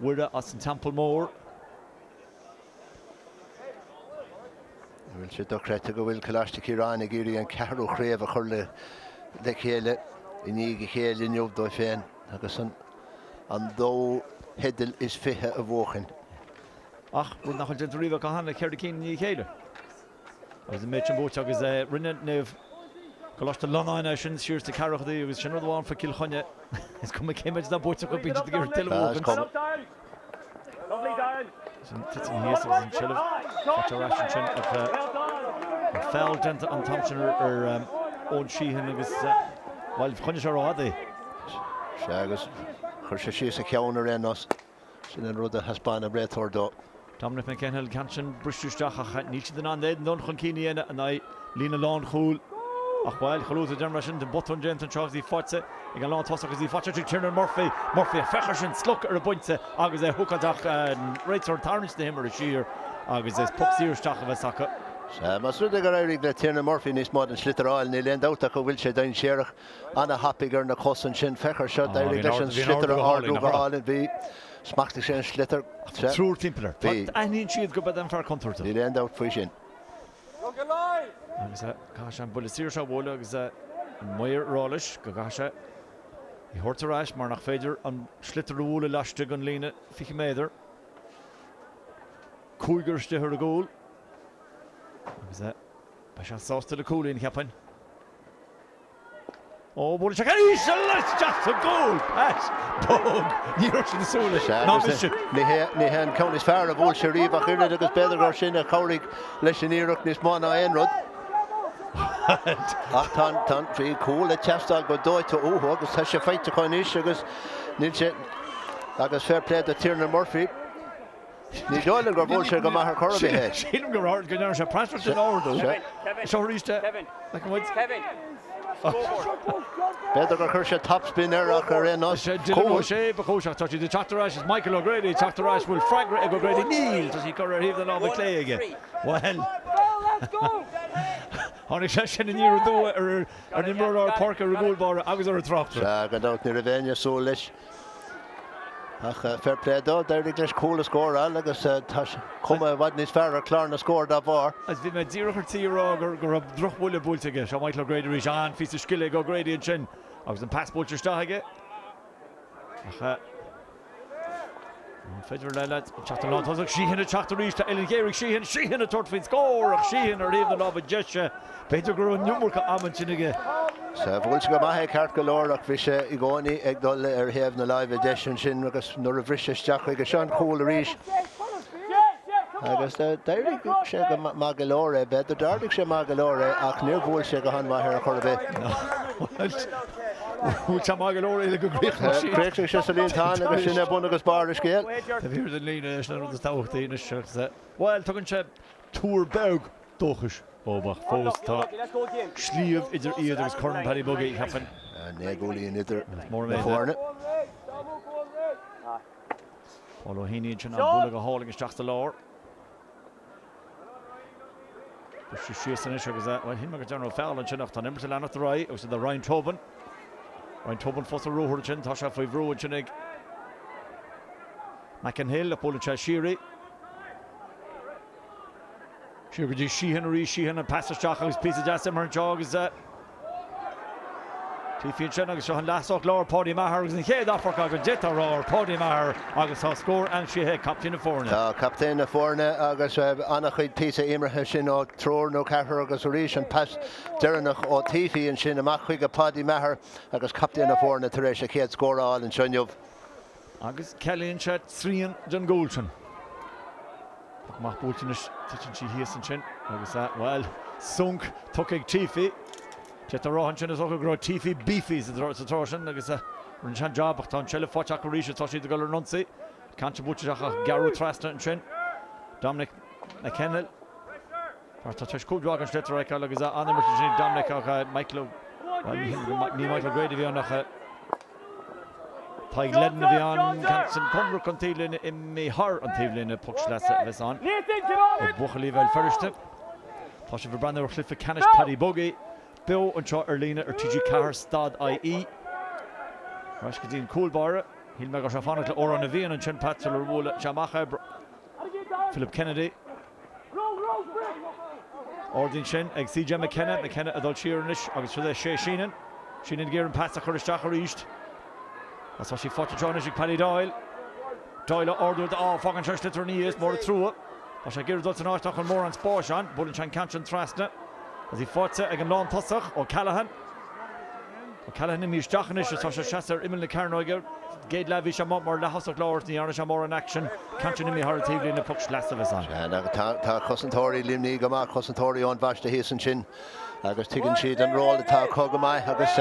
Mhuire as an Teampall Mór. Bhfuil sé dochreidte go bhfuil Coláiste Chiaráin ag iarraidh an ceathrú chraobh a chur le chéile i ndiaidh a chéile inniu dóibh féin agus an dóú theideal is 20 a bhuachan. Ach rud nach bhfuil déanta riamh acu cheana, cheithre cinn i ndiaidh a chéile. Agus an méid sin buaite agus rinne Naomh Coláiste Lonáin é sin siar sna ceathrachaidí agus sin rud amháin faoi Cill Chainnigh, is cuma cé méid atá buaite acu bíonn siad ag iarraidh tuilleadh a bhuachaint. Sin titim thíos agus an tseilbh faighte ar ais ansin ach an feall déanta an t-am sin ar Eoin Sheehan agus, bhuel, choinnigh sé rófhada é. Sea, agus chuir sé síos a cheann ar aon nós. Sin an rud a thaispeáin an réiteoir dó. Dominic McEnhill, ceann sin briste isteach ach níl siad in ann aon dul chun cinn a dhéanamh in aghaidh líne lánchúil. Ach bhuel, chomh luath is a deirim é sin, tá botún déanta anseo agus í faighte ag an lántosach agus í faighte ag Tiernan Murphy. Murphy, féach air sin, sloc ar an bpointe agus é hookáilte ach an réiteoir ag tarraingt na himeartha siar agus is poc saor isteach a bheas acu. Sea, más rud é gur éirigh le Tiernan Murphy níos mó den sliotar a fháil, níl aon dabht ach go bhfuil sé dainséarach. Ana-thapaidh ar na cosa ansin. Féach air seo, d'éirigh leis an sliotar a ardú go hálainn. Bhí. Smachtaigh sé an sliotar. Sea. Triúr timpeall air. Bhí. Aithníonn siad gurb é an fear contúirteach. Níl aon dabht faoi sin. Agus caithfidh sé an buille saor seo a bhualadh agus an maor ag rá leis go gcaithfidh sé í a thabhairt ar ais mar nach féidir an sliotar a bhualadh laistigh den líne 20 méadar. Cúigear istigh ar an gcúl. Agus beidh sé sásta le cúilín, cheapfainn. Ó, buaileann sé íseal isteach sa gcúl! Pat, bog! Ní raibh sin ag súil leis, ná mise. Ní hé an ceann is fearr a bhuail sé riamh ach oiread agus b'fhéidir gur sin a chabhraigh leis an iarracht níos mó ná aon rud. Ach tá an, bhí cúl ag teastáil go dóite uathu agus tá sé faighte acu anois agus níl sé, agus fair play do Tiernan Murphy. Ní dóigh liom gur bhuail sé go maith ar chor ar bith é. Sílim go raibh, go ndearna sé praiseach den ardú. Seo arís é. Feiceann muid. B'fhéidir gur chuir sé topspin air ach ar aon nós, Is é Dylan O'Shea ba chúis ach tá siad ag teacht ar ais. Is Michael O'Grady ag teacht ar ais. Bhfuil freagra ag O'Grady? Níl! Tá sí curtha ar thaobh na láimhe clé aige. Bhuel, tháinig sé sin aniar aduaidh ar an imreoir lár páirce, ar an gcúl báire agus ar an tráchtaire. Sea, gan dabht ní raibh éinne ag súil leis. Ach fair play dó, d'éirigh leis cúl a scóráil agus tá cuma i bhfad níos fearr ar chlár na scór dá bharr. Agus bhí mé díreach ar tí a rá go raibh drochbhuille buailte aige. Seo Michael O'Grady arís. An-phíosa scile ag O'Grady ansin agus an pas buailte isteach aige. Ach an féidir le leaids teacht an lántosach? Sheehan ag teacht arís. Tá uillinn ghéar ag Sheehan. Sheehan ag tabhairt faoin scór ach Sheehan ar thaobh na láimhe deise. B'fhéidir go raibh an iomarca ama ansin aige. Sea, bhuail sé go maith é ceart go leor ach bhí sé i gcónaí ag dul ar thaobh na láimhe deise ansin agus nuair a bhris sé isteach chuige, seo an cúl arís agus d'éirigh sé go maith go leor é, b'fhéidir, d'ardaigh sé maith go leor é ach níor bhuail sé go han-mhaith ar chor ar bith. Bhuail sé maith go leor é le go gcríochnódh sé. Chríochnaigh sé sa líontán agus sin é bun agus barr an scéil. Taobh thiar den líne, sin an rud is tábhachtaí anois agus, bhuel, tugann sé tuar beag dóchais. dóibh ach fós tá sliabh idir iad agus Corn Paddy Buggy, cheapfainn. 9 gcúilín idir na foirne. Paul Ó hÉanaí ansin an buille go hálainn isteach sa lár. Briseadh síos anois agus, bhuel, shíl mé go ndearnadh feall ansin ach tá an imirt ag leanacht ar aghaidh agus idir Ryan Tobin. Ryan Tobin fós ar ruathar ansin, tá sé faoi bhrú ansin ag McEnhill ach buaileann sé siar í. Siar go dtí Sheehan arís, Sheehan an pas isteach agus píosa deas imeartha anseo agus Teefy ansin agus seo an leath-ucht láir Paudie Maher agus an chéad amharc againn d'fhéadfá a rá ar Paudie Maher agus tá scór aimsithe ag captaen na foirne. Tá captaen na foirne agus an-chuid píosa imeartha sin ó triúr nó ceathrar agus arís an pas deireanach ó Teefy ansin amach chuige Paudie Maher agus captaen na foirne tar éis a chéad scór a fháil anseo inniu. Agus cealaíonn sé trian den gcúl sin. Poc amach buailte anois, titeann sí thíos ansin agus, bhuel, sonc tugtha ag Teefy. D'fhéadfá a rá ansin is dócha go raibh Teefy beefy sa tráth sin agus rinne sé an jab ach tá an tseilbh faighte acu arís agus tá siad ag dul ar an ionsaí. Ceann sin buailte isteach ach gearradh trasna ansin. Dominic McKenna. Fear atá tar éis cuid mhaith den sliotar a fheiceáil agus an-imirt ansin ag Dominic ach Michael, bhuel ní Michael O'Grady a bhí ann ach Tadhg Leddin a bhí ann, ceann sin cóngarach don taobhlíne, imithe thar an taobhlíne, poc sleasa a bheas ann do bhuachaillí Bhéal Feirste. Tá sibh ag breathnú ar chluiche ceannais Paddy Buggy beo anseo ar líne ar TG4 stad IE. Ar ais go dtí an cúl báire. Shíl mé go raibh sé ag fanacht le Odhrán na bhFiann ansin, Pat, sular bhuail sé amach é. Philip Kennedy. Ard ansin ag CJ McKenna, McKenna ag dul siar anois agus seo é Shay Sheenan. Sheenan ag iarraidh an pas a chur isteach arís. Agus tá sí faighte anseo anois ag Paddy Doyle. Doyle á ardú, á, fágann sé an sliotar ina dhiaidh, is mór an trua. Tá sé ag iarraidh dul san áit nach bhfuil mórán spáis ann. Buaileann sé an ceann sin trasna. Agus í faighte ag an lántosach, O'Callaghan. O'Callaghan imithe isteach anois agus tá sé seasta ar imeall na cearnóige. Gcéad leath bhí sé amuigh mar leath-thosach láir ní dhearna sé mórán aicsin. Ceann sin imithe thar an taobhlíne, poc sleasa a bheas ann. Sea, ach tá cosantóirí Luimnigh go maith, cosantóirí Eoin Baiste thíos ansin agus tuigeann siad an ról atá acu go maith agus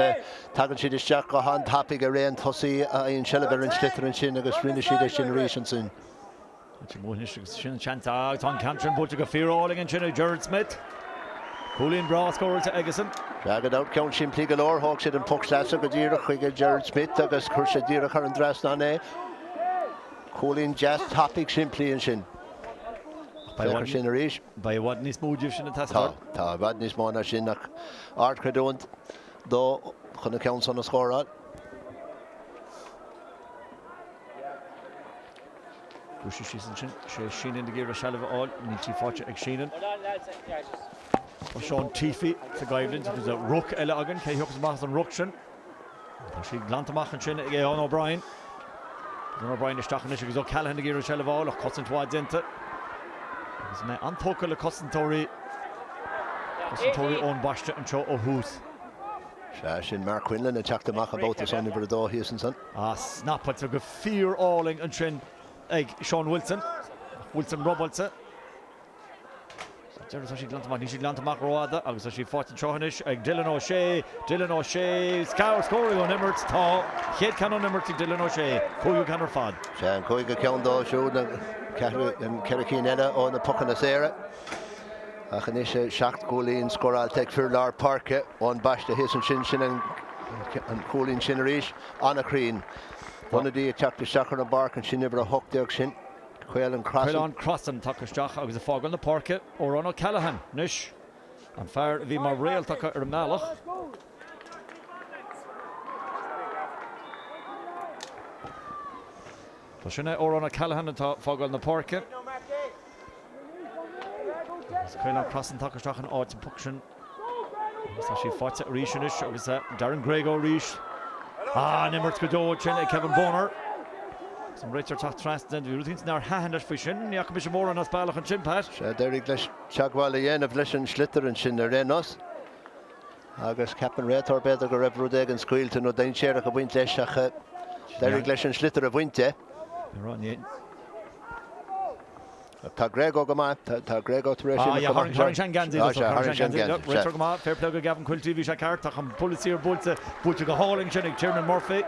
tagann siad isteach go han-tapaidh ar aon tosaí a fhaigheann seilbh ar an sliotar ansin agus rinne siad é sin arís ansin. Tá anois agus sin an seans agus tá an ceann sin buailte go fíorálainn ansin ag Gerard Smith. Cúilín breá scóráilte aigesan. Sea, gan dabht, ceann simplí go leor. Thóg siad an poc sleasa go díreach chuige Gerard Smith agus chuir sé díreach thar an dtrasnán é. Cúilín deas tapaidh simplí ansin. Féach air sin arís. Beidh i bhfad níos mó díobh sin ag teastáil. Tá, tá i bhfad níos mó ná sin ach ardchreidiúint dó chun an ceann san a scóráil. Briseadh síos ansin. Sé Sheenan ag iarraidh seilbh a fháil. Níl sí faighte ag Sheenan. Tá Seán Teefy sa gcoimhlint agus ruc eile againn. Cé thiocfas amach as an ruc sin? Tá sí glanta amach ansin ag Aodhán O'Brien. Aodhán O'Brien isteach anois agus O'Callaghan ag iarraidh seilbh a fháil ach cosaint mhaith déanta. Agus mé an-tógtha le cosantóirí cosantóirí Eoin Baiste anseo ó thús. Sea, sin Mark Quinlan ag teacht amach an babhta san, uimhir a dó thíos ansan. Ah, snapáilte go fíor-álainn ansin ag Sean Wilson. Ach Wilson robáilte. Sa deireadh tá sí glanta amach. Níl sí glanta amach rófhada agus tá sí faighte anseo anois ag Dylan O'Shea. Dylan O'Shea, scór ón imirt. Tá chéad ceann ón imirt ag Dylan O'Shea. Cúigiú ceann ar fad. Sea, an cúigiú ceann dó siúd, an ceithre cinn eile ó na pocanna saora. Ach anois 7 gcúilín scóráilte ag fir lár páirce Eoin Baiste thíos ansin, sin an cúilín sin arís. An-chruinn. Ionadaí ag teacht isteach ar an bpáirc ansin, uimhir 18 sin, Caolán Crossan. Caolán Crossan tagtha isteach agus ag fágáil na páirce, Odhrán O'Callaghan anois, an fear a bhí mar réalt acu ar an mbealach. Tá sin é Odhrán O'Callaghan atá ag fágáil na páirce. Agus Caolán Crossan tagtha isteach in áit an puc sin. Agus tá sí faighte arís anois agus Darren Grego arís. Ah, an imirt go deo ansin ag Kevin Bonner. Agus an réiteoir teacht trasna. Bhí rud éigin nár thaitin leis faoi sin. Ní fhaca mise mórán as bealach ansin, Pat. Sea, d'éirigh leis teagmháil a dhéanamh leis an sliotar ansin ar aon nós. Agus cheap an réiteoir b'fhéidir go raibh rud éigin scaoilte nó dainséarach ag baint leis ach d'éirigh leis an sliotar a bhaint de. Tá Grego go maith, tá Grego tar éis imeacht go maith. Tharraing sé an geansaí de, tharraing sé an geansaí. Réiteoir go maith, fair play go Gavin Quilty, bhí sé ceart ach an buille siar buailte, buailte go hálainn sin ag Tiernan Murphy.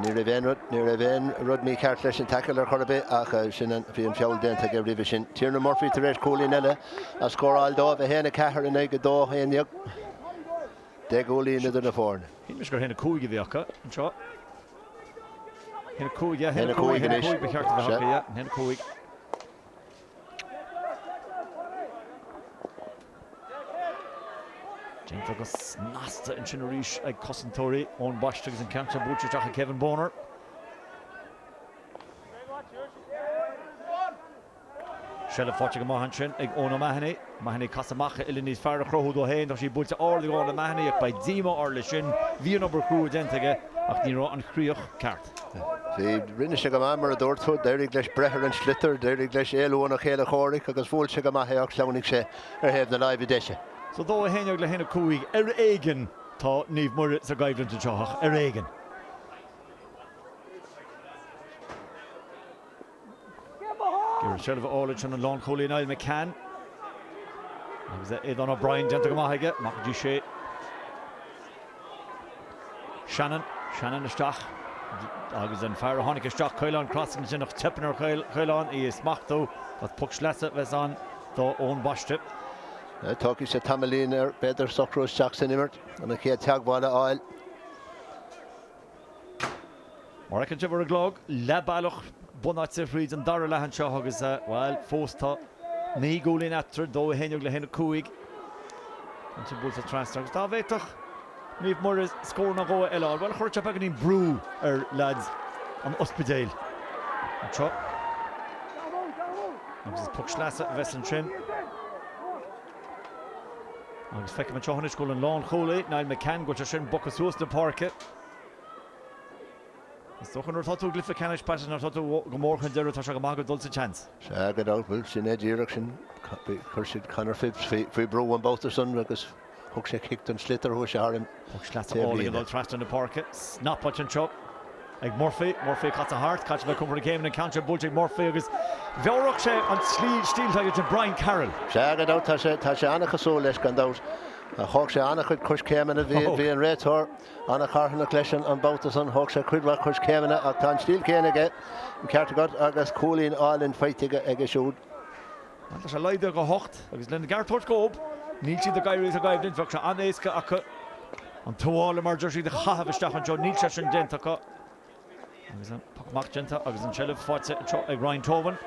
Ní raibh aon rud, ní raibh aon rud mícheart leis an tackle ar chor ar bith ach sin an, bhí an feall déanta aige roimhe sin. Tiernan Murphy tar éis cúilín eile a scóráil dóibh, 1, 4 in aghaidh 2, 11. 10 gcúilín idir na foirne. Shíl mise gur 1, 5 a bhí acu anseo. 1, 5, yeah, 1, 5 1, 5 ba cheart a bheith acu, yeah, 1, 5. Déanta go snasta ansin arís ag cosantóirí Eoin Baiste agus an ceann seo buailte isteach ag Kevin Bonner. Seilbh faighte go maith ansin ag Eoin O'Mahony. O'Mahony ag casadh amach a thuilleadh níos fearr a chruthú dó féin. Tá sí buailte ard ag Eoin O'Mahony ach beidh díomá air leis sin. Bhí an obair chrua déanta aige ach ní raibh an chríoch ceart. Bhí, rinne sé go maith mar a dúirt tú, d'éirigh leis breith ar an sliotar, d'éirigh leis éalú óna chéile comhraic agus bhuail sé go maith é ach shleamhnaigh sé ar thaobh na láimhe deise. So 2, 11 le 1, 5, ar éigean tá Naomh Muire sa gcoimhlint anseo ach ar éigean. Iarraidh seilbh a fháil ansin an lánchúlaí Niall McCann. Agus Aodán O'Brien déanta go maith aige, amach go dtí sé. Shannon, Shannon isteach agus an fear a tháinig isteach, Caolán Crossan ansin ach teipeann ar Chaolán í a smachtú agus poc sleasa a bheas ann do Eoin Baiste. Tógfaidh sé tamaillín air b'fhéidir socrú isteach san imirt, an chéad teagmháil a fháil. Mar a fheiceann sibh ar an gclog, leath bealach bunáite thríd an dara leath anseo agus, bhuel, fós tá 9 gcúilín eatarthu, 2 11 le 1 5. Ansin buailte trasna agus dá bhféadfadh Naomh Muire scór nó dhó eile a fháil, bhuel, chuirfeadh sé beagáinín brú ar leaids an Ospidéil anseo. Agus is poc sleasa a bheas ansin. Agus feicim anseo anois go bhfuil an lánchúlaí, Niall McCann, go bhfuil sé sin bogtha suas na páirce. Is dócha nuair atá tú i gcluiche ceannais, Pat, nuair atá tú go mór chun deiridh, tá sé go maith agat dul sa tseans. Sea, gan dabht, bhuel, sin é díreach sin. Chuir siad Conor Phipps faoi bhrú an babhta san agus thug sé cic don sliotar chuaigh sé thar an Poc sleasa álainn ag dul trasna na páirce. Snapáilte anseo ag Murphy. Murphy ag casadh thart. Caithfidh sé bheith cúngar na céimeanna. An ceann seo buailte ag Murphy agus mheabhródh sé an tslí stíl atá aige Brian Carroll. Sea, gan dabht, tá sé, tá sé an-chosúil leis, gan dabht. Thóg sé an-chuid coiscéimeanna. Bhí, bhí an réiteoir an-charthanach leis an babhta san. Thóg sé cuid mhaith coiscéimeanna ach tá an stíl céanna aige, an ceart agat, agus cúilín álainn faighte aige, aige siúd. Tá sé laghdaithe go 8 agus lena gceart a thabhairt dóibh, níl siad ag éirí as an gcoimhlint. Bheadh sé an-éasca acu an tuáille, mar a deir siad, a chaitheamh isteach anseo. Níl sé sin déanta acu. Agus an poc amach déanta agus an tseilbh faighte anseo ag Ryan Tobin.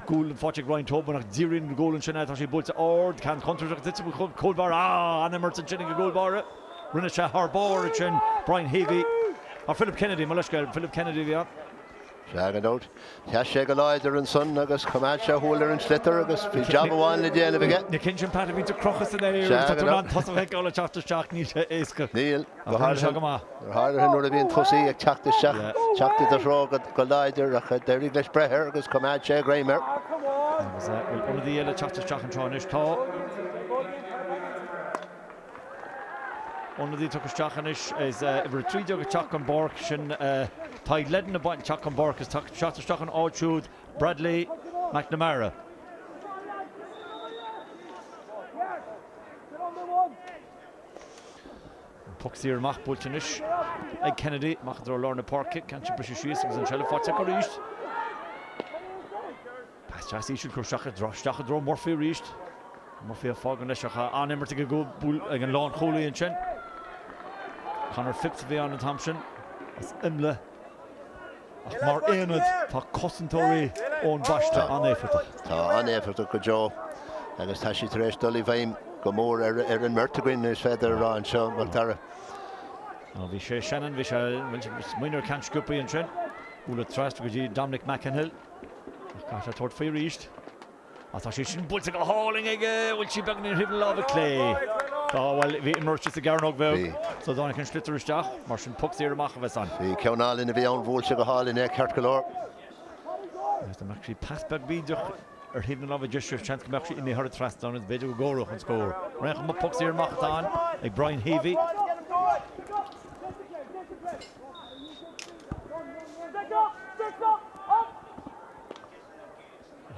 Gualainn faighte ag Ryan Tobin ach díríonn an ghualainn sin é. Tá sí buailte ard, ceann contúirteach tite chun cúl báire. Ah, an-imirt ansin ag an gcúl báire. Rinne sé thar barr ansin, Brian Heavey. Or Philip Kennedy, mo leithscéal, Philip Kennedy a bhí ann. Sea, gan dabht. Sheas sé go láidir ansan agus choimeád sé a shúil ar an sliotar agus bhí jab amháin le déanamh aige. Na cinn sin, Pat, a bhíonns ag crochadh san aer agus tá tú in ann tosach a fheiceáil ag teacht isteach, níl sé éasca. Níl, go háirithe nuair a bhíonn tosaí ag teacht isteach, teacht i do threo go láidir ach d'éirigh leis breith air agus choimeád sé a ghreim air. Agus bhfuil ionadaí eile ag teacht isteach anseo anois? Tá. Ionadaí tugtha isteach anois is uimhir 13 ag teacht chun páirce, sin Tadhg Ledden ag teacht chun páirce is teacht isteach ina áit siúd Bradley McNamara. An poc saor amach buailte anois ag Kennedy amach i dtreo lár na páirce, ceann sin briseadh síos agus an tseilbh faighte acu arís. Pas deas íseal curtha isteach i dtreo Murphy arís. Murphy ag fágáil leis ach an-imirt ag ag an lánchúlaí ansin. Conor Phipps a bhí ann an t-am sin as Inle. Ach mar aonad tá cosantóirí Eoin Baiste an-éifeachtach. Tá an-éifeachtach go deo agus tá siad tar éis dul i bhfeidhm go mór ar an mbeirt againn, is féidir a rá anseo, Mac Dara. Bhí sé Shannon, bhí sé smaoineamh ar ceann sciobtha ansin. Bualadh trasna go dtí Dominic McEnhill. Ach caithfidh sé tabhairt faoi arís. Ach tá sé sin buailte go hálainn aige! Bhfuil sí beagáinín ar thaobh na láimhe clé? Tá, bhuel, bhí imreoir istigh sa gcearnóg bheag so dtáinig an sliotar isteach, mar sin poc saor amach a bheas ann. Bhí ceann álainn a bhí ann, bhuail sé go hálainn é, ceart go leor. Agus dá mbeadh sí pas beag bídeach ar thaobh na láimhe deise, seans go mbeadh sí imithe thar an trasnán agus b'fhéidir go gcomhaireodh an scór. Ar aon chuma, poc saor amach atá ann ag Brian Heavey.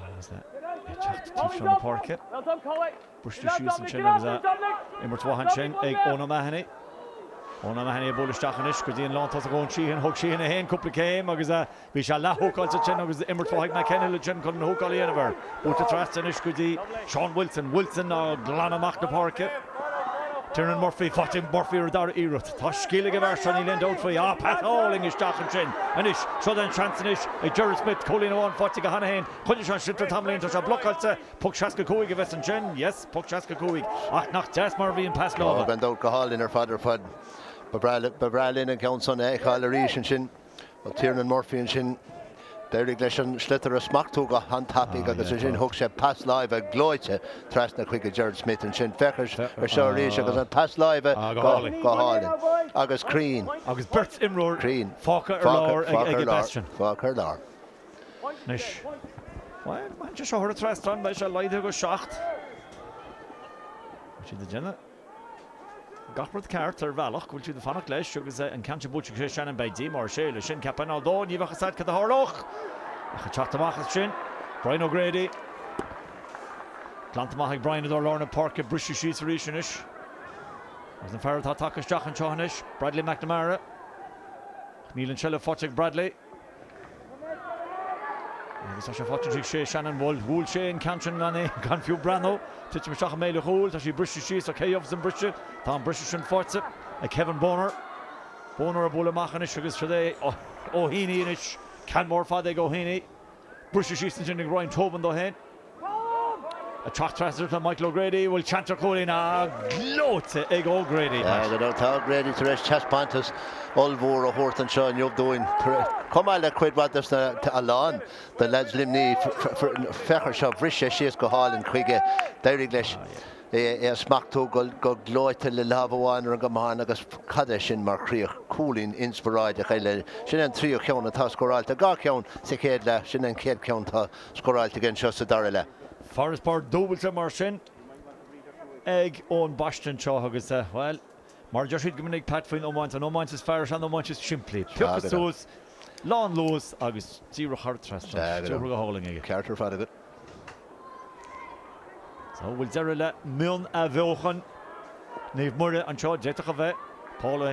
Agus é ag teacht taobh seo na páirce. Briste síos ansin agus imirt mhaith ansin ag Eoin O'Mahony. Eoin O'Mahony ag bualadh isteach anois go dtí an lántosach Eoin Sheehan. Thóg Sheehan é féin cúpla céim agus bhí sé leath-húcáilte ansin agus imirt mhaith ag McEnhill ansin chun an húcáil a dhéanamh air. Buailte trasna anois go dtí Seán Wilson. Wilson á ghlanadh amach na páirce. Tiernan Murphy, faighte ag Murphy ar an dara iarracht. Tá scil ag an bhfear seo, níl aon dabht faoi. Ah, pas álainn isteach ansin. Anois, seo é an seans anois ag Gerard Smith, cúilín amháin faighte aige cheana féin. Choinnigh sé an sliotar tamaillín, tá sé blocáilte. Poc 65 a bheas ansin. Yes, poc 65. Ach nach deas mar a bhí an pas láimhe. Ó, gan dabht, go hálainn ar fad ar fad. Ba bhreá linn an ceann san a fheiceáil arís ansin. Ó Tiernan Murphy ansin, d'éirigh leis an sliotar a smachtú go han-tapaidh agus ansin thug sé pas láimhe gleoite trasna chuige Gerard Smith ansin. Féach ar seo arís agus an pas láimhe go hálainn agus cruinn. Agus beirt imreoir fágtha ar lár ag an bpas sin. Fágtha ar lár. Anois, bhuel, má théann sé seo thar an trasnán, beidh sé laghdaithe go 7. Tá siad ag déanamh. Gach rud ceart ar bhealach, go bhfuil siad ag fanacht leis agus an ceann sin buailte ag Shay Shannon, beidh díomá ar Shay leis sin, ceapfainn, although ní bheadh fhios agat cad a tharlódh ach ag teacht amach as sin, Brian O'Grady. Glanta amach ag Brian i dtreo lár na páirce, briseadh síos arís anois. Agus an fear atá tagtha isteach anseo anois, Bradley McNamara. Ach níl an tseilbh faighte ag Bradley. Agus tá sé faighte ag Shay Shannon. Bhuel, bhuail sé an ceann sin gan é, gan fiú breathnú. Titim isteach i mbéal an chúil. Tá sí briste síos ach cé gheobhas an briseadh? Tá an briseadh sin faighte ag Kevin Bonner. Bonner ag bualadh amach anois agus siod é Ó Heaney anois. Ceann mór fada ag Ó Heaney. Briseadh síos ansin ag Ryan Tobin dó féin. Ag teacht trasna tá Michael O'Grady, bhfuil seans ar chúilín ach gleoite ag O'Grady. Tá O'Grady tar éis taispeántas ollmhór a thabhairt anseo inniu dúinn, chomh maith le cuid mhaith des na, a lán de leaids Luimnigh. Féach ar seo, bhris sé síos go hálainn chuige, d'éirigh leis é a smachtú go gleoite le lámh amháin ar an gcamán agus cad é sin mar chríoch, cúilín inspioráideach eile. Sin é an tríú ceann atá scóráilte, dhá cheann sa chéad leath, sin é an chéad cheann atá scóráilte aige anseo sa dara leath. Farasbarr dúbailte mar sin ag Eoin Baiste anseo agus, bhuel, mar a deir siad go minic, Pat, faoin iomáint, an iomáint is fearr is ea an iomáint is simplí. Piocadh suas, lán luas agus díreach thar an trasnán. Stiúrtha go hálainn aige. Ceart ar fad agat. So, bhfuil deireadh le mion-athbheochan Naomh Muire anseo? D'fhéadfadh a bheith. Paul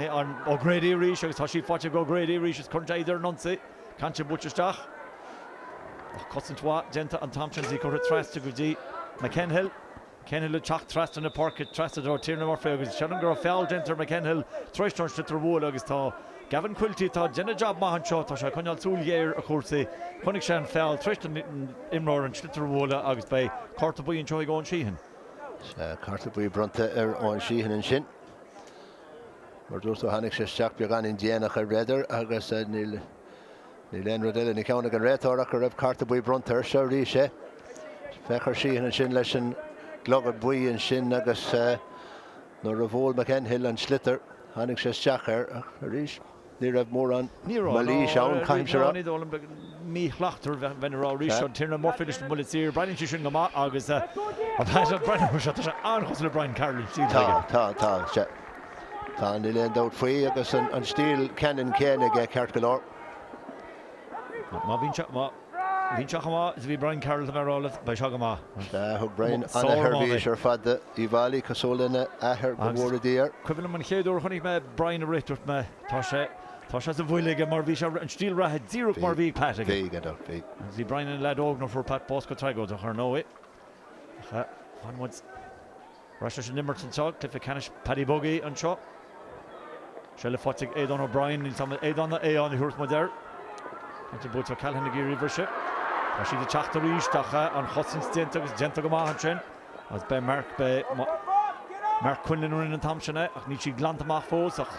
O'Grady arís agus tá sí faighte ag O'Grady arís is cuireann sé iad ar an ionsaí. Ceann sin buailte isteach. Ach cosaint mhaith déanta an t-am sin is í curtha trasna go dtí McEnhill. McEnhill ag teacht trasna na páirce, trasna i dtreo Tiernan Murphy agus sílim go raibh feall déanta ar McEnhill tar éis dó an sliotar a bhualadh agus tá Gavin Quilty atá ag déanamh jab maith anseo, tá sé ag coinneáil súil ghéar ar chúrsaí. Chonaic sé an feall tar éis don imreoir an sliotar a bhualadh agus beidh cárta buí anseo ag Eoin Sheehan. Sea, cárta buí bronnta ar Eoin Sheehan ansin. Mar dúirt tú, tháinig sé isteach beagáinín déanach ar b'fhéidir agus níl níl aon rud eile ina cheann ag an réiteoir ach go raibh cárta buí bronnta air. Seo arís é. Féach ar Sheehan ansin leis an gclogad buí ansin agus nuair a bhuail McEnhill an sliotar, tháinig sé isteach air ach arís ní raibh mórán mailís ann, caithfimse a rá. Ní dóigh liom, míshlachtmhar bheinn a rá arís seo Tiernan Murphy leis an mbuille saor, breathnaíonn sé sin go maith agus breathnaíonn sé, tá sé an-chosúil le Brian Carroll an stíl s'aige. Tá, tá, tá, sea. Tá, níl aon dabht faoi agus an stíl ceannann céanna aige ceart go leor. Má bhíonn sé, má bhíonn sé chomh maith is a bhí Brian Carroll tá mé a rá leat, beidh sé go maith. Sea, thug Brian ana-sheirbhís ar fad d'Uíbh Fhailí, cosúil lena athair, go bhfóire Dia air. Cuimhin liom an chéad uair a chonaic mé Brian ag rith, dúirt mé, tá sé, tá sé sa bhfuil aige mar bhí sé, an stíl reatha díreach mar a bhí ag Pat aige. Bhí, gan dabht, bhí. Agus bhí Brian ina leaid óg nuair a fuair Pat bás go tragóideach, ar ndóigh. Ach fanann muid ar ais leis an imirt anseo, cluiche ceannais Paddy Buggy anseo. Seilbh faighte ag Aodán O'Brien, níl 's agam Aodán nó Aodhán a thabharfas muid air. Tá buailte O'Callaghan ag iarraidh a bhriseadh. Tá siad ag teacht arís ach an chosaint déanta agus déanta go maith ansin. Agus beidh Mark, beidh Mark Quinlan a rinne an t-am sin é ach níl siad glanta amach fós ach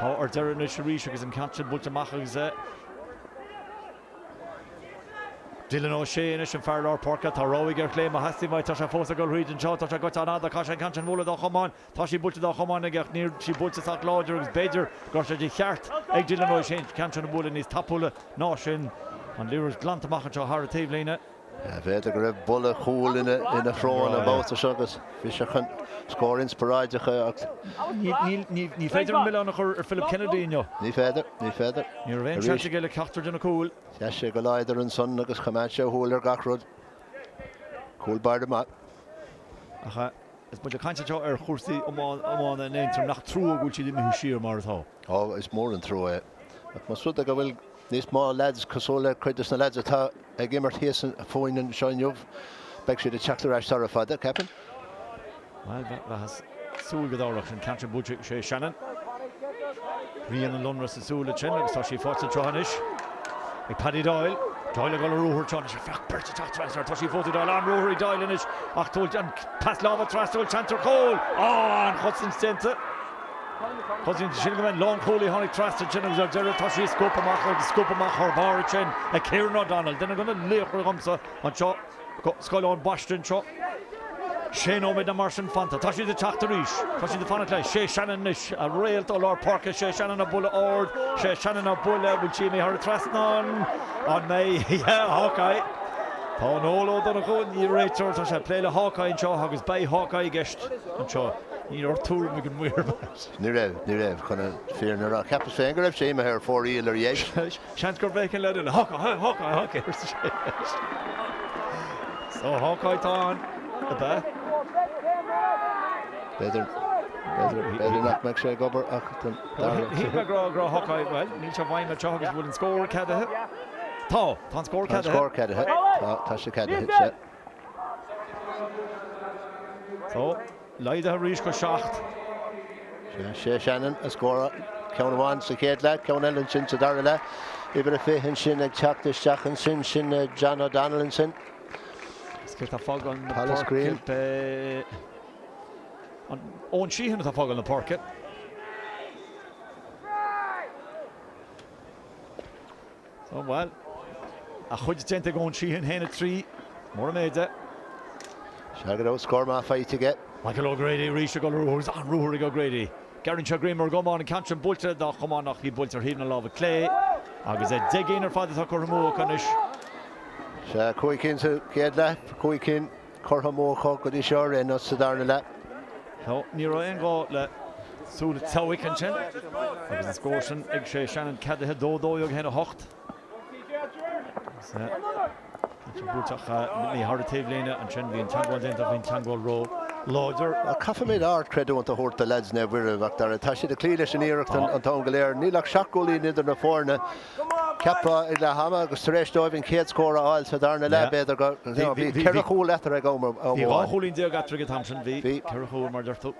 tá ar deireadh anois arís agus an ceann sin buailte amach agus é Dylan O'Shea anois an fear lár páirce. Tá rogha aige ar chlé má theastaíonn uaidh. Tá sé fós ag dul thríd anseo. Tá sé gaibhte an-fhada. Caithfidh sé an ceann sin a bhualadh dá chamán. Tá sí buailte dá chamán aige ach níl sí buailte sách láidir agus b'fhéidir go raibh sé de cheart ag Dylan O'Shea an ceann sin a bhualadh níos tapúla ná sin. An liathróid glanta amach anseo thar an taobhlíne. B'fhéidir go raibh boladh cúil ina shrón an babhta seo agus bhí sé chun scór inspioráideach a ach. Ní féidir an milleán a chur ar Philip Kennedy inniu. Ní féidir, ní féidir. Ní raibh aon seans aige le ceachtar de na cúil. Sheas sé go láidir ansan agus choimeád sé a shúil ar gach rud. Cúl báire maith. Ach is muid ag caint anseo ar chúrsaí iomána in Aontroim, nach trua go bhfuil siad imithe siar mar atá. Ó, is mór an trua é. Ach más rud é go bhfuil níos mó leaids cosúil le cuid des na leaids atá ag imirt thíos fúinn anseo inniu, beidh siad ag teacht ar ais sara fada, ceapaim. Bhuel, bheifeá ag súil go dtarlódh sin. Ceann sin buailte ag Shay Shannon. Rian an lonra sa súil ansin agus tá sí faighte anseo anois ag Paddy Doyle. Doyle ag dul ar ruathar anseo anois. Féach beirt ag teacht trasna air. Tá sí fós ag Doyle. An-ruathar ag Doyle anois ach tá an pas láimhe trasna bhfuil seans ar chúl. Á, an-chosaint déanta. Cosaint sin go mbeidh lánchúlaí tháinig trasna ansin agus ar deireadh tá sí scuabtha amach agus scuabtha amach thar barr ansin ag Kieran O'Donnell, duine de na laochra dhomsa anseo go Scoil Eoin Baiste anseo. Sé nóiméad nó mar sin fanta. Tá siad ag teacht arís. Tá siad ag fanacht le Shay Shannon anois, a réalt ó lár páirce, Shay Shannon ag bualadh ard, Shay Shannon ag bualadh, bhfuil sí imithe thar an trasnán? An mbeidh? Yeah, Hawkeye. Tá Noel Ó Donnchú, an réiteoir, tá sé ag plé le Hawkeye anseo agus beidh Hawkeye i gceist anseo. Ní raibh tuairim ag an maor Matt. Ní raibh, ní raibh, chun an fírinne a rá. Cheapas féin go raibh sé imithe ar fóraoil ar dheis. Seans gurbh é an leaid eile. Hawkeye, Hawkeye, Hawkeye, arsa sé leis. So Hawkeye atá ann, ab ea? B'fhéidir, b'fhéidir, b'fhéidir nach mbeadh sé ag obair ach don dara Shíl mé go raibh, go raibh Hawkeye, bhuel, níl sé i bhfeidhm anseo agus bhfuil an scór ceadaithe? Tá, tá an scór Tá an ceadaithe. scór ceadaithe. Tá, tá sé ceadaithe, sea. So, laghdaithe arís go 7. Sea, Shay Shannon a scóráil. Ceann amháin sa chéad leath, ceann eile ansin sa dara leath. Uimhir a 20 ansin ag teacht isteach ansin, sin John O'Donnell ansin. Is cé atá ag fágáil na páirce? Eoin Sheehan atá ag fágáil na páirce. So, bhuel, a chuid déanta ag Eoin Sheehan, 1-3, mura méide. Sea, go raibh scór maith faighte aige. Michael O'Grady arís ag dul ar ruathar agus an-ruathar ag O'Grady. Gearrann sé greim ar an gcamán, an ceann sin buailte dá chamán ach í buailte ar thaobh na láimhe clé agus 10 gcinn ar fad atá curtha amú acu anois. Sea, 5 cinn sa chéad leath, 5 cinn curtha amú acu go dtí seo ar aon nós sa darna leath. So, ní raibh aon ghá le súil tseabhaic ansin agus an scór sin ag Shay Shannon ceadaithe 2 12 1 8. Tá buailte ach ní thar an taobhlíne ansin, bhí an teagmháil déanta ach bhí an teagmháil ró láidir. Caithfimid ardchreidiúint a thabhairt do leaids Naomh Mhuire, a Mhac Dara. Tá siad ag cloí leis an iarracht an t-am go léir. Níl ach 7 gcúilín idir na foirne. Cheapfá ag leath ama agus tar éis dóibh an chéad scór a fháil sa darna leath, b'fhéidir go, bhí 14 chúl eatarthu ag am amháin. Bhí 12 chúilín eatarthu ag an t-am sin, bhí ceithre chúl mar a deir tú.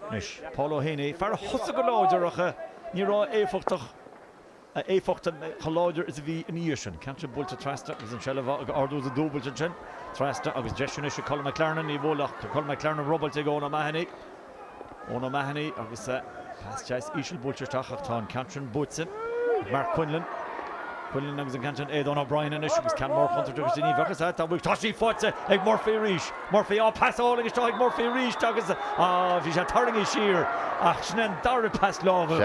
Anois, Paul O'Heney, fear a thosaigh go láidir ach ní raibh éifeachtach. a éifeacht chomh láidir is a bhí ina dhiaidh sin. Ceann sin buailte trasna agus an tseilbh á ardú sa dúbailt ansin. Trasna agus deis anois ag Colm McLarnon. Ní bhfuil ach Colm McLarnon robáilte ag Eoin O'Mahony. Eoin O'Mahony agus pas deas íseal buailte isteach ach tá an ceann sin buaite ag Mark Quinlan. Quinlan agus an ceann sin Aodán O'Brien anois agus ceann mór contúirteach istigh. Ní bheadh fhios agat, tá sí faighte ag Murphy arís. Murphy, á pas álainn isteach ag Murphy arís agus á bhí sé tarraingthe siar ach sin an dara pas láimhe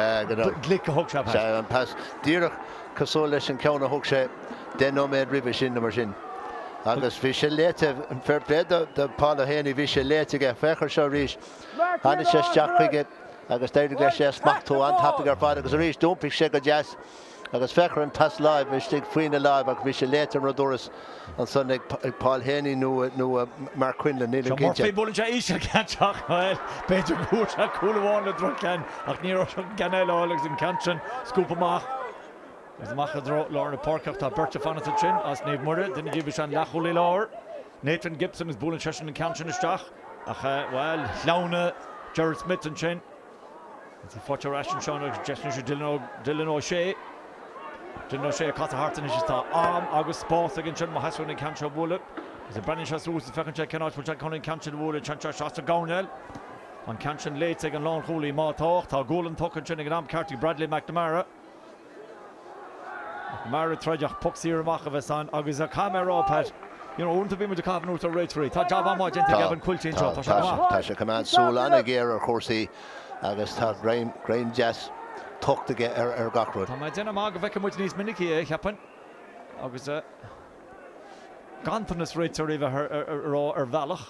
glic a thug sé. Sea, an pas díreach cosúil leis an ceann a thug sé 10 nóiméad roimhe sin nó mar sin. Agus bhí sé léite, fair play do Paul O'Heney, bhí sé léite aige. Féach ar seo arís. Tháinig sé isteach chuige agus d'éirigh leis é a smachtú an-tapaidh ar fad agus arís d'iompaigh sé go deas. Agus féach ar an pas láimhe istigh faoina láimh ach bhí sé léite mar a dúras ansan ag Paul Haney nó nó Mark Quinlan, nílim Seo cinnte. Murphy, buaileann sé íseal ceann seo, bhuel, b'fhéidir go bhfuair sé cúl amháin le droch-cheann ach ní raibh an ceann eile a fháil agus an ceann sin scuabtha amach agus amach i dtreo lár na páirce ach tá beirt ag fanacht ansin as Naomh Muire, duine díobh is ea an leathchúlaí láir, Nathan Gibson agus buaileann seisean an ceann sin isteach ach, bhuel, shleamhnaigh Gerard Smith ansin. Is í faighte ar ais anseo agus deis anois ag Dylan Dylan O'Shea. Dylan O'Shea ag casadh thart anois is tá am agus spás aige ansin má theastaíonn an ceann seo a bhualadh. Agus ag breathnaíonn sé suas is féachann sé cén áit a bhfuil sé chun an ceann sin a bhualadh. Téann sé isteach sa gcoirnéal. An ceann sin léite ag an lánchúlaí má tá ach tá gualainn tugtha ansin ag an am ceart ag Bradley McNamara. McNamara ag troid ach poc saor amach a bheas ann agus caithfidh mé a rá Pat, you know uaireanta bíonn muid ag caitheamh anuas ar réiteoirí. Tá jab an-mhaith déanta ag Evan Quilty anseo, tá sé go maith. Tá sé ag coimeád súil an-ghéar ar chúrsaí agus tá greim, greim deas tocht aige ar gach rud. Tá mé ag déanamh maith go bhfeicfidh muid níos minicí é, cheapfainn, agus ganntanas réiteoirí a bheith a rá ar bhealach.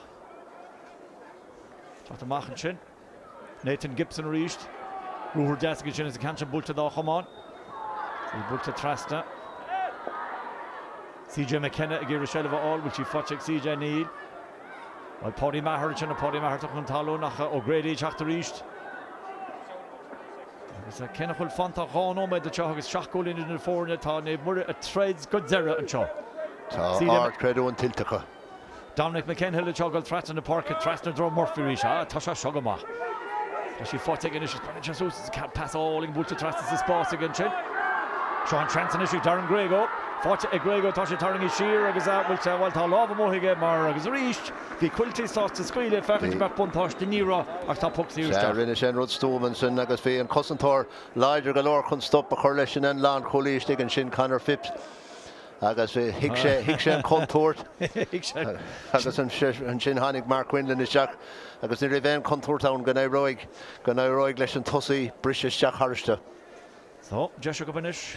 Teacht amach ansin. Nathan Gibson arís. Ruathar deas aige sin is an ceann sin buailte dá chamán. Í buailte trasna. CJ McKenna ag iarraidh seilbh a fháil. Bhfuil sí faighte ag CJ? Níl. Bhuel, Paudie Maher ansin, Paudie Maher tugtha chun talún ach O'Grady ag teacht arís. Agus cé nach bhfuil fanta ach 2 nóiméad anseo agus 7 gcúilín idir na foirne, tá Naomh Muire ag troid go deireadh anseo. Tá ardchreidiúint tuillte acu. Dominic McEnhill anseo ag dul trasna na páirce, trasna i dtreo Murphy arís. Ah, tá sé seo go maith. Tá sí faighte aige anois, baineann sé suas is pas álainn buailte trasna sa spás aige ansin. Seo an seans anois ag Darren Grego. Faighte ag Grego, tá sé tarraingthe siar agus ah, bhfuil sé, bhuel tá lámh amuigh aige mar agus arís bhí Quilty sásta scaoileadh féachaint an mbeadh buntáiste, ní raibh ach tá poc saor Sea, isteach. rinne sé an rud stuama ansin agus bhí an cosantóir láidir go leor chun stop a chur leis an lánchúlaí istigh ansin, Conor Phipps. Agus thuig sé, thuig sé an chontúirt. Thuig sé. Agus ansin tháinig Mark Quinlan isteach agus ní raibh aon chontúirt ann go n-éireoidh, go n-éireoidh leis an tosaí briseadh isteach tharstu. So, deis acu anois.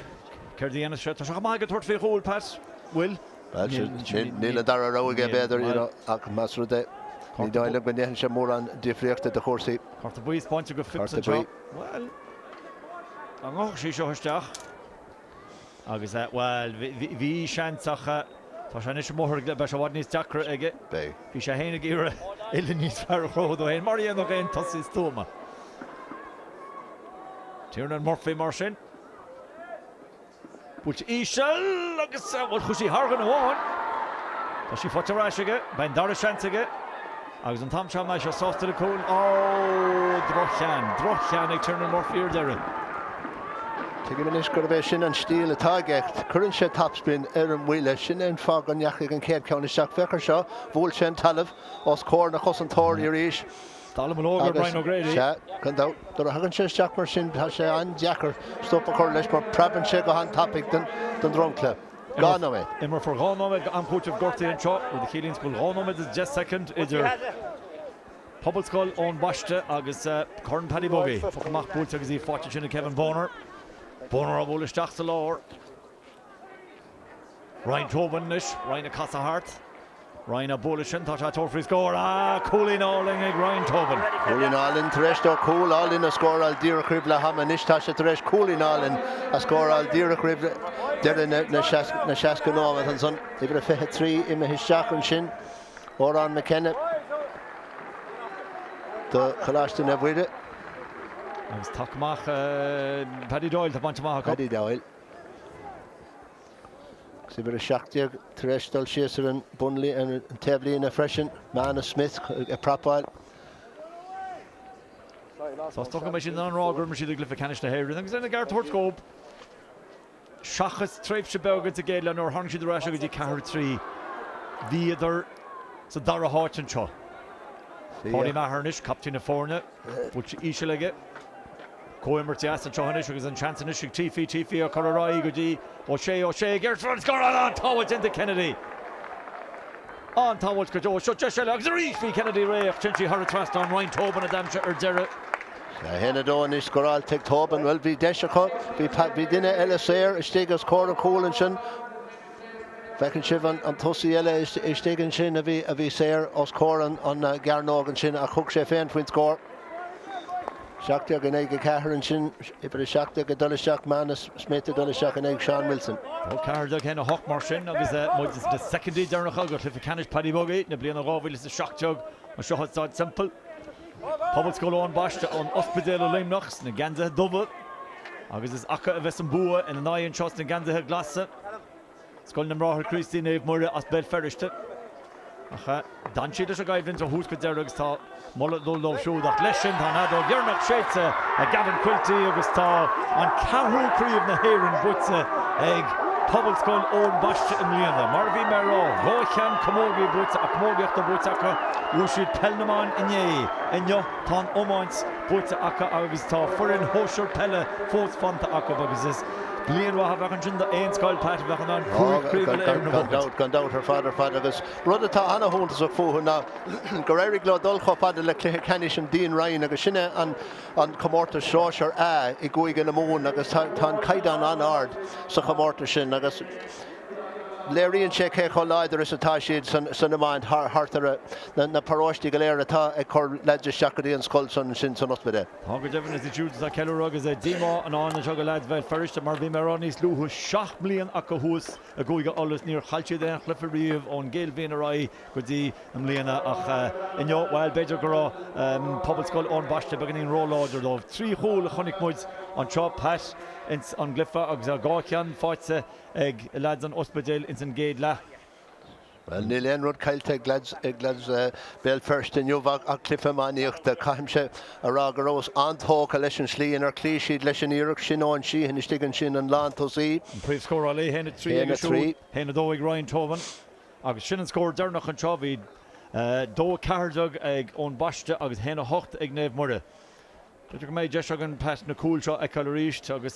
Céard a dhéanfas sé? Tá sé chomh maith aige tabhairt faoi chúl, Pat. Bhfuil? Bhuel, níl an dara rogha aige, b'fhéidir, you know, ach más rud é, ní dóigh liom go ndéanfaidh sé mórán difríochta do chúrsaí. Cárta buí spáinte do Phipps anseo. Bhuel, dá ngabhfadh sí seo isteach. Agus, bhuel, bhí seans ach tá sé anois amuigh ar, beidh sé i bhfad níos deacra aige. Beidh. Bhí sé féin ag iarraidh uillinn níos fearr a chruthú dó féin, mar a dhéanfadh aon tosaí stuama. Tiernan Murphy mar sin. Buailte íseal agus, bhuel, chuaigh sí thar dhuine amháin. Tá sí faighte ar ais aige. Beidh an dara seans aige. Agus an t-am seo, an mbeidh sé sásta le cúl? Ó, droch-cheann, droch-cheann ag Tiernan Murphy ar deireadh. Tuigim anois gurb é sin an stíl atá aige. Cuireann sé topspin ar an mbuille. Sin é an fáth go ndeachaigh an chéad ceann isteach. Féach ar seo, bhuail sé an talamh os comhair na chosantóirí arís. Dallamullóg ar Brian O'Grady. Sea, gan dabht. Nuair a thagann sé isteach mar sin, tá sé an-deacair stop a chur leis mar preabann sé go han-tapaidh don dromchla. 2 nóiméad. Imreofar 2 nóiméad d'am cúitimh gortaithe anseo, rud a chiallaíonns go bhfuil 2 nóiméad is 10 soicind idir Pobalscoil Eoin Baiste agus Corn Paddy Buggy. Poc amach buailte agus í faighte ansin ag Kevin Bonner. Bonner á bhualadh isteach sa lár. Ryan Tobin anois, Ryan ag casadh thart. Ryan á bualadh sin, tá sé ag tabhairt faoi scór. Ah, cúilín álainn ag Ryan Tobin. Cúilín álainn tar éis dó cúl álainn a scóráil díreach roimh leath ama. Anois tá sé tar éis cúilín álainn a scóráil díreach roimh deireadh na 60 nóiméad ansan. Uimhir a 23 imithe isteach ansin. Odhrán McKenna do Choláiste Naomh Mhuire. Agus tac amach Paddy Doyle tá bainte amach acu. Paddy Doyle. Agus uimhir 17 tar éis dul síos ar an taobhlíne freisin, Manus Smith ag prapáil. Is dócha go mbeidh siad in ann a rá gur imir siad i gcluiche ceannais na hÉireann agus lena gceart a thabhairt dóibh, seachas tréimhse beag ins an gcéad leath nuair a tháinig siad ar ais go dtí 4-3, bhíodar sa dara háit anseo. Paulie Maher anois, captaen na foirne, buailte íseal aige. Comhimirt deas anseo anois agus an seans anois ag Teefy, Teefy á cur ar aghaidh go dtí O'Shea, O'Shea ag iarraidh an scóráil, an-tsábháilt déanta ag Kennedy. An-tsábháilt go deo. Seo deis eile agus arís bhí Kennedy réidh ach téann sí thar an trasnán. Ryan Tobin a d'aimsigh ar deireadh. 1-2 anois scóráilte ag Tobin. Bhuel bhí deis acu, bhí duine eile saor istigh os comhair an chúil ansin. Feiceann sibh an tosaí eile istigh ansin a bhí saor os comhair an gcearnóg ansin ach thug sé féin faoin scór. 17 in aghaidh 4 ansin, uimhir 17 ag dul isteach, Manus Smith ag dul isteach in aghaidh Sean Wilson. 14 1 8 mar sin agus muid sna soicindí deireanacha de chluiche ceannais Paddy Buggy na bliana 2017 anseo i Staid Semple. Pobalscoil Eoin Baiste ón Ospidéal i Luimneach sna geansaithe dubha agus is acu a bheas an bua ina n-aghaidh anseo sna geansaithe glasa. Scoil na mBráithre Críostaí Naomh Muire as Béal Feirste. Ach d'fhan siad leis an gcoimhlint ó thús go deireadh agus tá moladh ag dul dóibh siúd. Ach leis sin tá an fheadóg dheireanach séidte ag Gavin Quilty agus tá an ceathrú Craobh na hÉireann buaite ag Pobalscoil Eoin Baiste i mbliana. Mar a bhí mé a rá, dhá cheann camógaí buaite, camógaíochta buaite acu. Bhuaigh siad Peil na mBan inné. Inniu tá an iomáint buaite acu agus tá foireann shóisir peile fós fanta acu agus is Bliain mhaith a bheadh ansin d'aon scoil, Pat, a bheadh in ann 5 chraobh uile-Éireann a Gan dabht, gan dabht ar fad ar fad agus rud atá ana-shuntasach fúthu ná gur éirigh leo dul chomh fada le cluiche ceannais an Dean Ryan agus sin é an comórtas sóisear A i gCúige na Mumhan agus tá an caighdeán an-ard sa chomórtas sin agus léiríonn sé cé chomh láidir is atá siad san iomáint thart ar na paróistí go léir atá ag cur leaids isteach go dtí an scoil san sin san ospidéal. Tá go deimhin, is iad siúd atá ag ceiliúradh agus díomá i ndán anseo do leaids Bhéal Feirste mar bhí mé a rá níos luaithe, 7 mbliain acu thuas i gCúige Uladh is níor chaill siad aon chluiche riamh ón gcéad bhliain ar aghaidh go dtí i mbliana ach inniu, bhuel, b'fhéidir go raibh Pobalscoil Eoin Baiste beagáinín róláidir dóibh. Trí chúl a chonaic muid anseo, Pat, ins an gcluiche agus dhá cheann faighte ag leaids an Ospidéil ins an gcéad leath. Bhuel, níl aon rud caillte ag leaids Bhéal Feirste inniu ach cluiche iománaíochta. Caithfimse a rá go rabhas an-tógtha leis an slí inar chloígh siad leis an iarracht sin Eoin Sheehan istigh ansin, an lántosaí. An príomhscórálaí, 1-3 aige siúd, 1-2 ag Ryan Tobin. Agus sin an scór deireanach anseo. Bhí 2-14 ag Eoin Baiste agus 1-8 ag Naomh Muire. B'fhéidir go mbeidh deis againn, Pat, na cúil seo a fheiceáil arís agus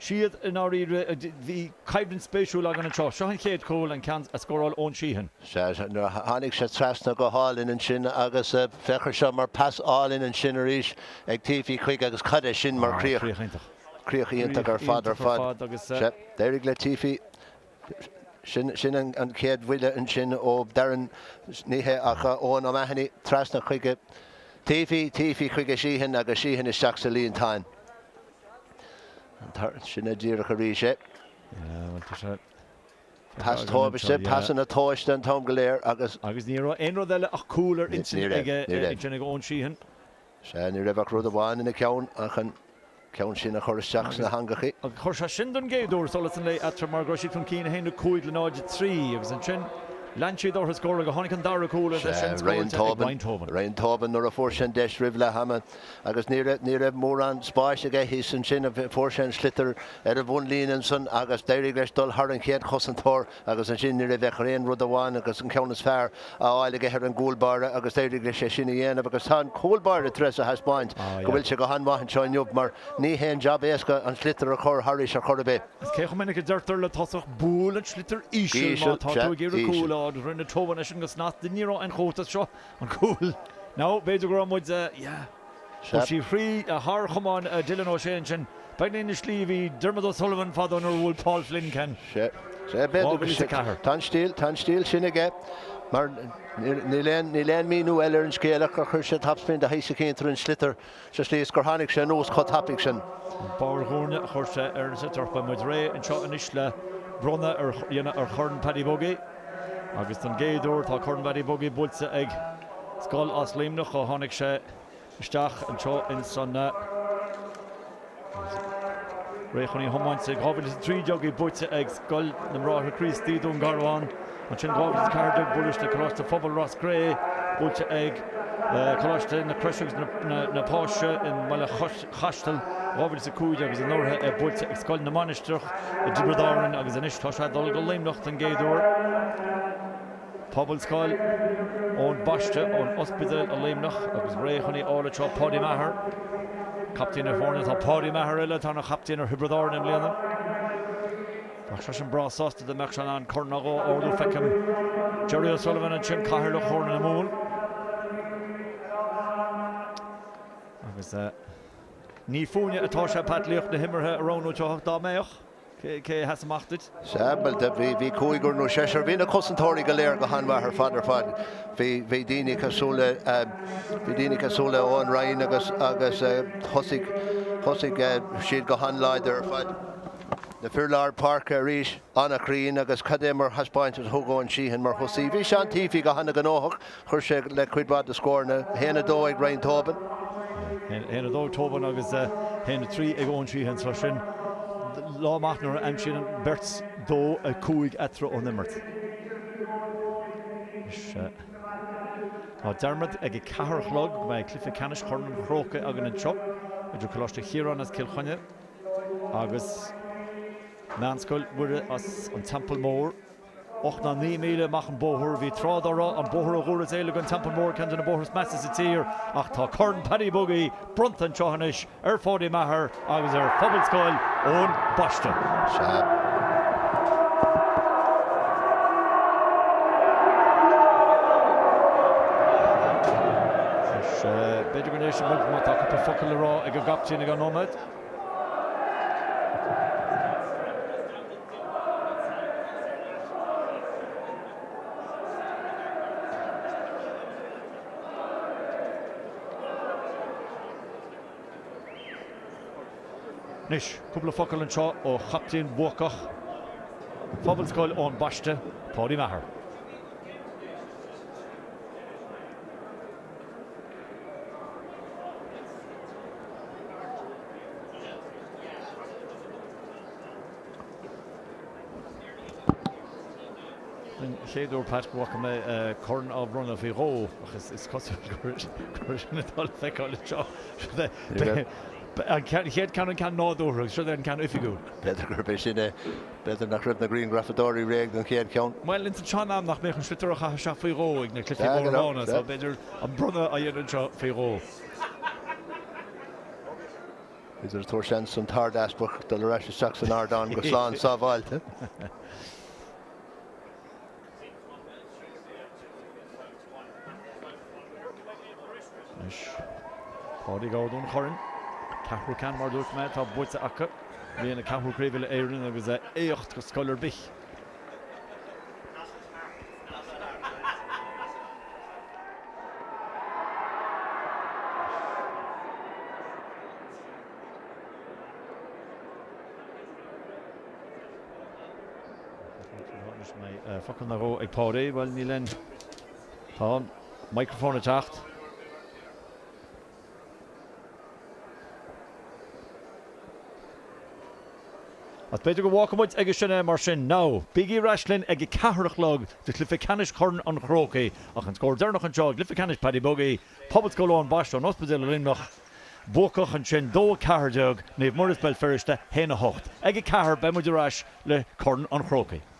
siad i ndáiríre, bhí coimhlint spéisiúil againn anseo. Seo an chéad chúl, an ceann a scóráil Eoin Sheehan. Sea, nuair a tháinig sé trasna go hálainn ansin agus féach ar seo mar pas álainn ansin arís ag Teefy chuige agus cad é sin mar chríoch. Críoch iontach. Críoch iontach ar fad ar fad. Sea, d'éirigh le Teefy. Sin an chéad bhuille ansin ó Darren, ní hea ach Eoin O'Mahony trasna chuige Teefy, Teefy chuige Sheehan agus Sheehan isteach sa líontán. Sin é díreach arís é. Pas tomhaiste, pasanna tomhaiste an t-am go léir agus. Agus ní raibh aon rud eile ach cúl ar intinn aige ansin ag Eoin Sheehan. Sea, ní raibh ach rud amháin ina cheann ach an ceann sin a chur isteach sna heangachaí. Agus chuir sé sin don gcéad uair solas an lae eatarthu mar go raibh siad chun cinn 1-5 le 0-3 agus ansin Lean siad orthu scóráil go tháinig an dara cúl agus é sin scóráilte ag Ryan Tobin. Ryan Tobin nuair a fuair sé an deis roimh leath ama agus ní raibh ní raibh mórán spáis aige thíos ansin fuair sé an sliotar ar an bhunlíne ansan agus d'éirigh leis dul thar an chéad chosantóir agus ansin ní raibh ach aon rud amháin agus an ceann is fearr a fháil aige ar an gcúl báire agus d'éirigh leis é sin a dhéanamh agus tá an cúl báire tar éis a thaispeáint go bhfuil sé go han-mhaith anseo inniu mar ní haon jab éasca an sliotar a chur thairis ar chor ar bith. Is cé chomh minic a deirtear le tosach buail an sliotar íseal má tá tú ag iarraidh cúl a fháil. Rinne Tobin é sin go snasta ní raibh aon chúiteamh seo an cúl. Now b'fhéidir go raibh muid yeah. Chuir sí thrí thar chamán Dylan O'Shea ansin. Beagnach na slí a bhí Dermot O'Sullivan fadó nuair a bhuail Paul Flynn Ken. Sea, sea, b'fhéidir go 2004. Tá an stíl, tá an stíl sin aige mar níl aon, níl aon míniú eile ar an scéal ach gur chuir sé topspin de shaghas eicínt ar an sliotar. Sa slí is gur tháinig sé anuas chomh tapaidh sin. Barr ghuairne a chuir sé ar an sliotar. Beidh muid réidh anseo anois le bronnadh a dhéanamh ar Chorn Paddy Buggy agus don gcéad uair tá Corn Paddy Buggy buailte ag scoil as Luimneach ó tháinig sé isteach anseo ins an Réidh chun í a thiomáint i 2013 í buaite ag Scoil na mBráithre Críostaí, Dún Garbhán. Ansin 2014 buaite ag Coláiste Phobail Ros Cré, buaite ag Coláiste na Croise agus na Páise i mBaile Chaisil, 2015 agus anuraidh é buaite ag Scoil na Mainistreach i dTiobraid Árann agus anois tá sé ag dul go Luimneach don gcéad uair. Pobalscoil Eoin Baiste ón Ospidéal i Luimneach agus réidh chun í a fháil anseo Páidí Maher, captaen na foirne. Tá Páidí Maher eile atá ina chaptaen ar Thiobraid Árann i mbliana. Bheadh seisean breá sásta dá mbeadh sé in ann corn nó dhó a ardú. Feicim Jerry O'Sullivan ansin, Cathaoirleach Chomhairle na Mumhan. Agus ní fúinne atá sé Pat laoch na himeartha a roghnú anseo ach dá mbeadh. Cé a sheas amach duit? Sea, bhuel, bhí, bhí cúigear nó seisear, bhí na cosantóirí go léir go han-mhaith ar fad ar fad. Bhí, bhí daoine cosúil le, bhí daoine cosúil le Eoin Ryan agus, agus thosaigh, thosaigh siad go han-láidir ar fad. Na fir lár páirce arís, an-chruinn agus cad é mar thaispeántas a thug Eoin Sheehan mar thosaí. Bhí Seán Teefy go han-ghnóthach. Chuir sé le cuid mhaith de scóranna. 1-2 ag Ryan Tobin. 1-2 ag Tobin agus 1-3 ag Eoin Sheehan. So sin lá maith nuair a aimsíonn an bheirt 2-5 eatarthu ón imirt. Anois tá dearmad ag a ceathair a chlog go mbeidh cluiche ceannais Chorn an Chrócaigh againn anseo idir Coláiste Chiaráin as Cill Chainnigh agus Meánscoil Mhuire as an Teampall Mór. 8 ná 9 míle amach an bóthar. Bhí tráth dá raibh an bóthar ó Dhún Éile go an Teampall Mór ceann de na bóithre is measa sa tír ach tá Corn Paddy Buggy bronnta anseo anois ar Pháidí Maher agus ar Phobalscoil Eoin Baiste. Sea. Anois, b'fhéidir go n-éistfidh muid má tá cúpla focal le rá ag an gcaptaen ag an nóiméad. Anois, cúpla focal anseo ó chaptaen buacach Phobalscoil Eoin Baiste, Páidí Maher. Den chéad uair, Pat, go bhfaca mé corn á bhronnadh faoi dhó, ach is cosúil gur sin atá le feiceáil anseo. An chéad ceann an ceann nádúrtha agus seo é an ceann oifigiúil. B'fhéidir gurb é sin é. B'fhéidir nach raibh na grianghrafadóirí réidh don chéad cheann. Bhuel, ins an tsean-am nach mbeadh an sliotar á chaitheamh isteach faoi dhó ag na cluichí móra bána, so b'fhéidir an bronnadh á dhéanamh anseo faoi dhó. B'fhéidir tabhairt seans don tArd-Easpag dul ar ais isteach san ardán go slán sábháilte. Anois, Páidí ag ardú an choirn. Ceathrú ceann, mar a dúirt mé, atá buaite acu. Bliain a ceathrú Craobh Uile-Éireann agus éacht do scoil ar bith. Focal nó dhó ag Páidí, bhuel níl aon, tá an microphone ag teacht. Ach b'fhéidir go bhfágfaidh muid aige sin é mar sin. Now, bígí ar ais linn ag a ceathair a chlog do chluiche ceannais Chorn an Chrócaigh. Ach an scór deireanach anseo i gcluiche ceannais Paddy Buggy, Pobalscoil Eoin Baiste ón Ospidéal i Luimneach, buacach ansin, 2, 14, Naomh Muire as Béal Feirste, 1, 8. Ag a ceathair beidh muid ar ais le Corn an Chrócaigh.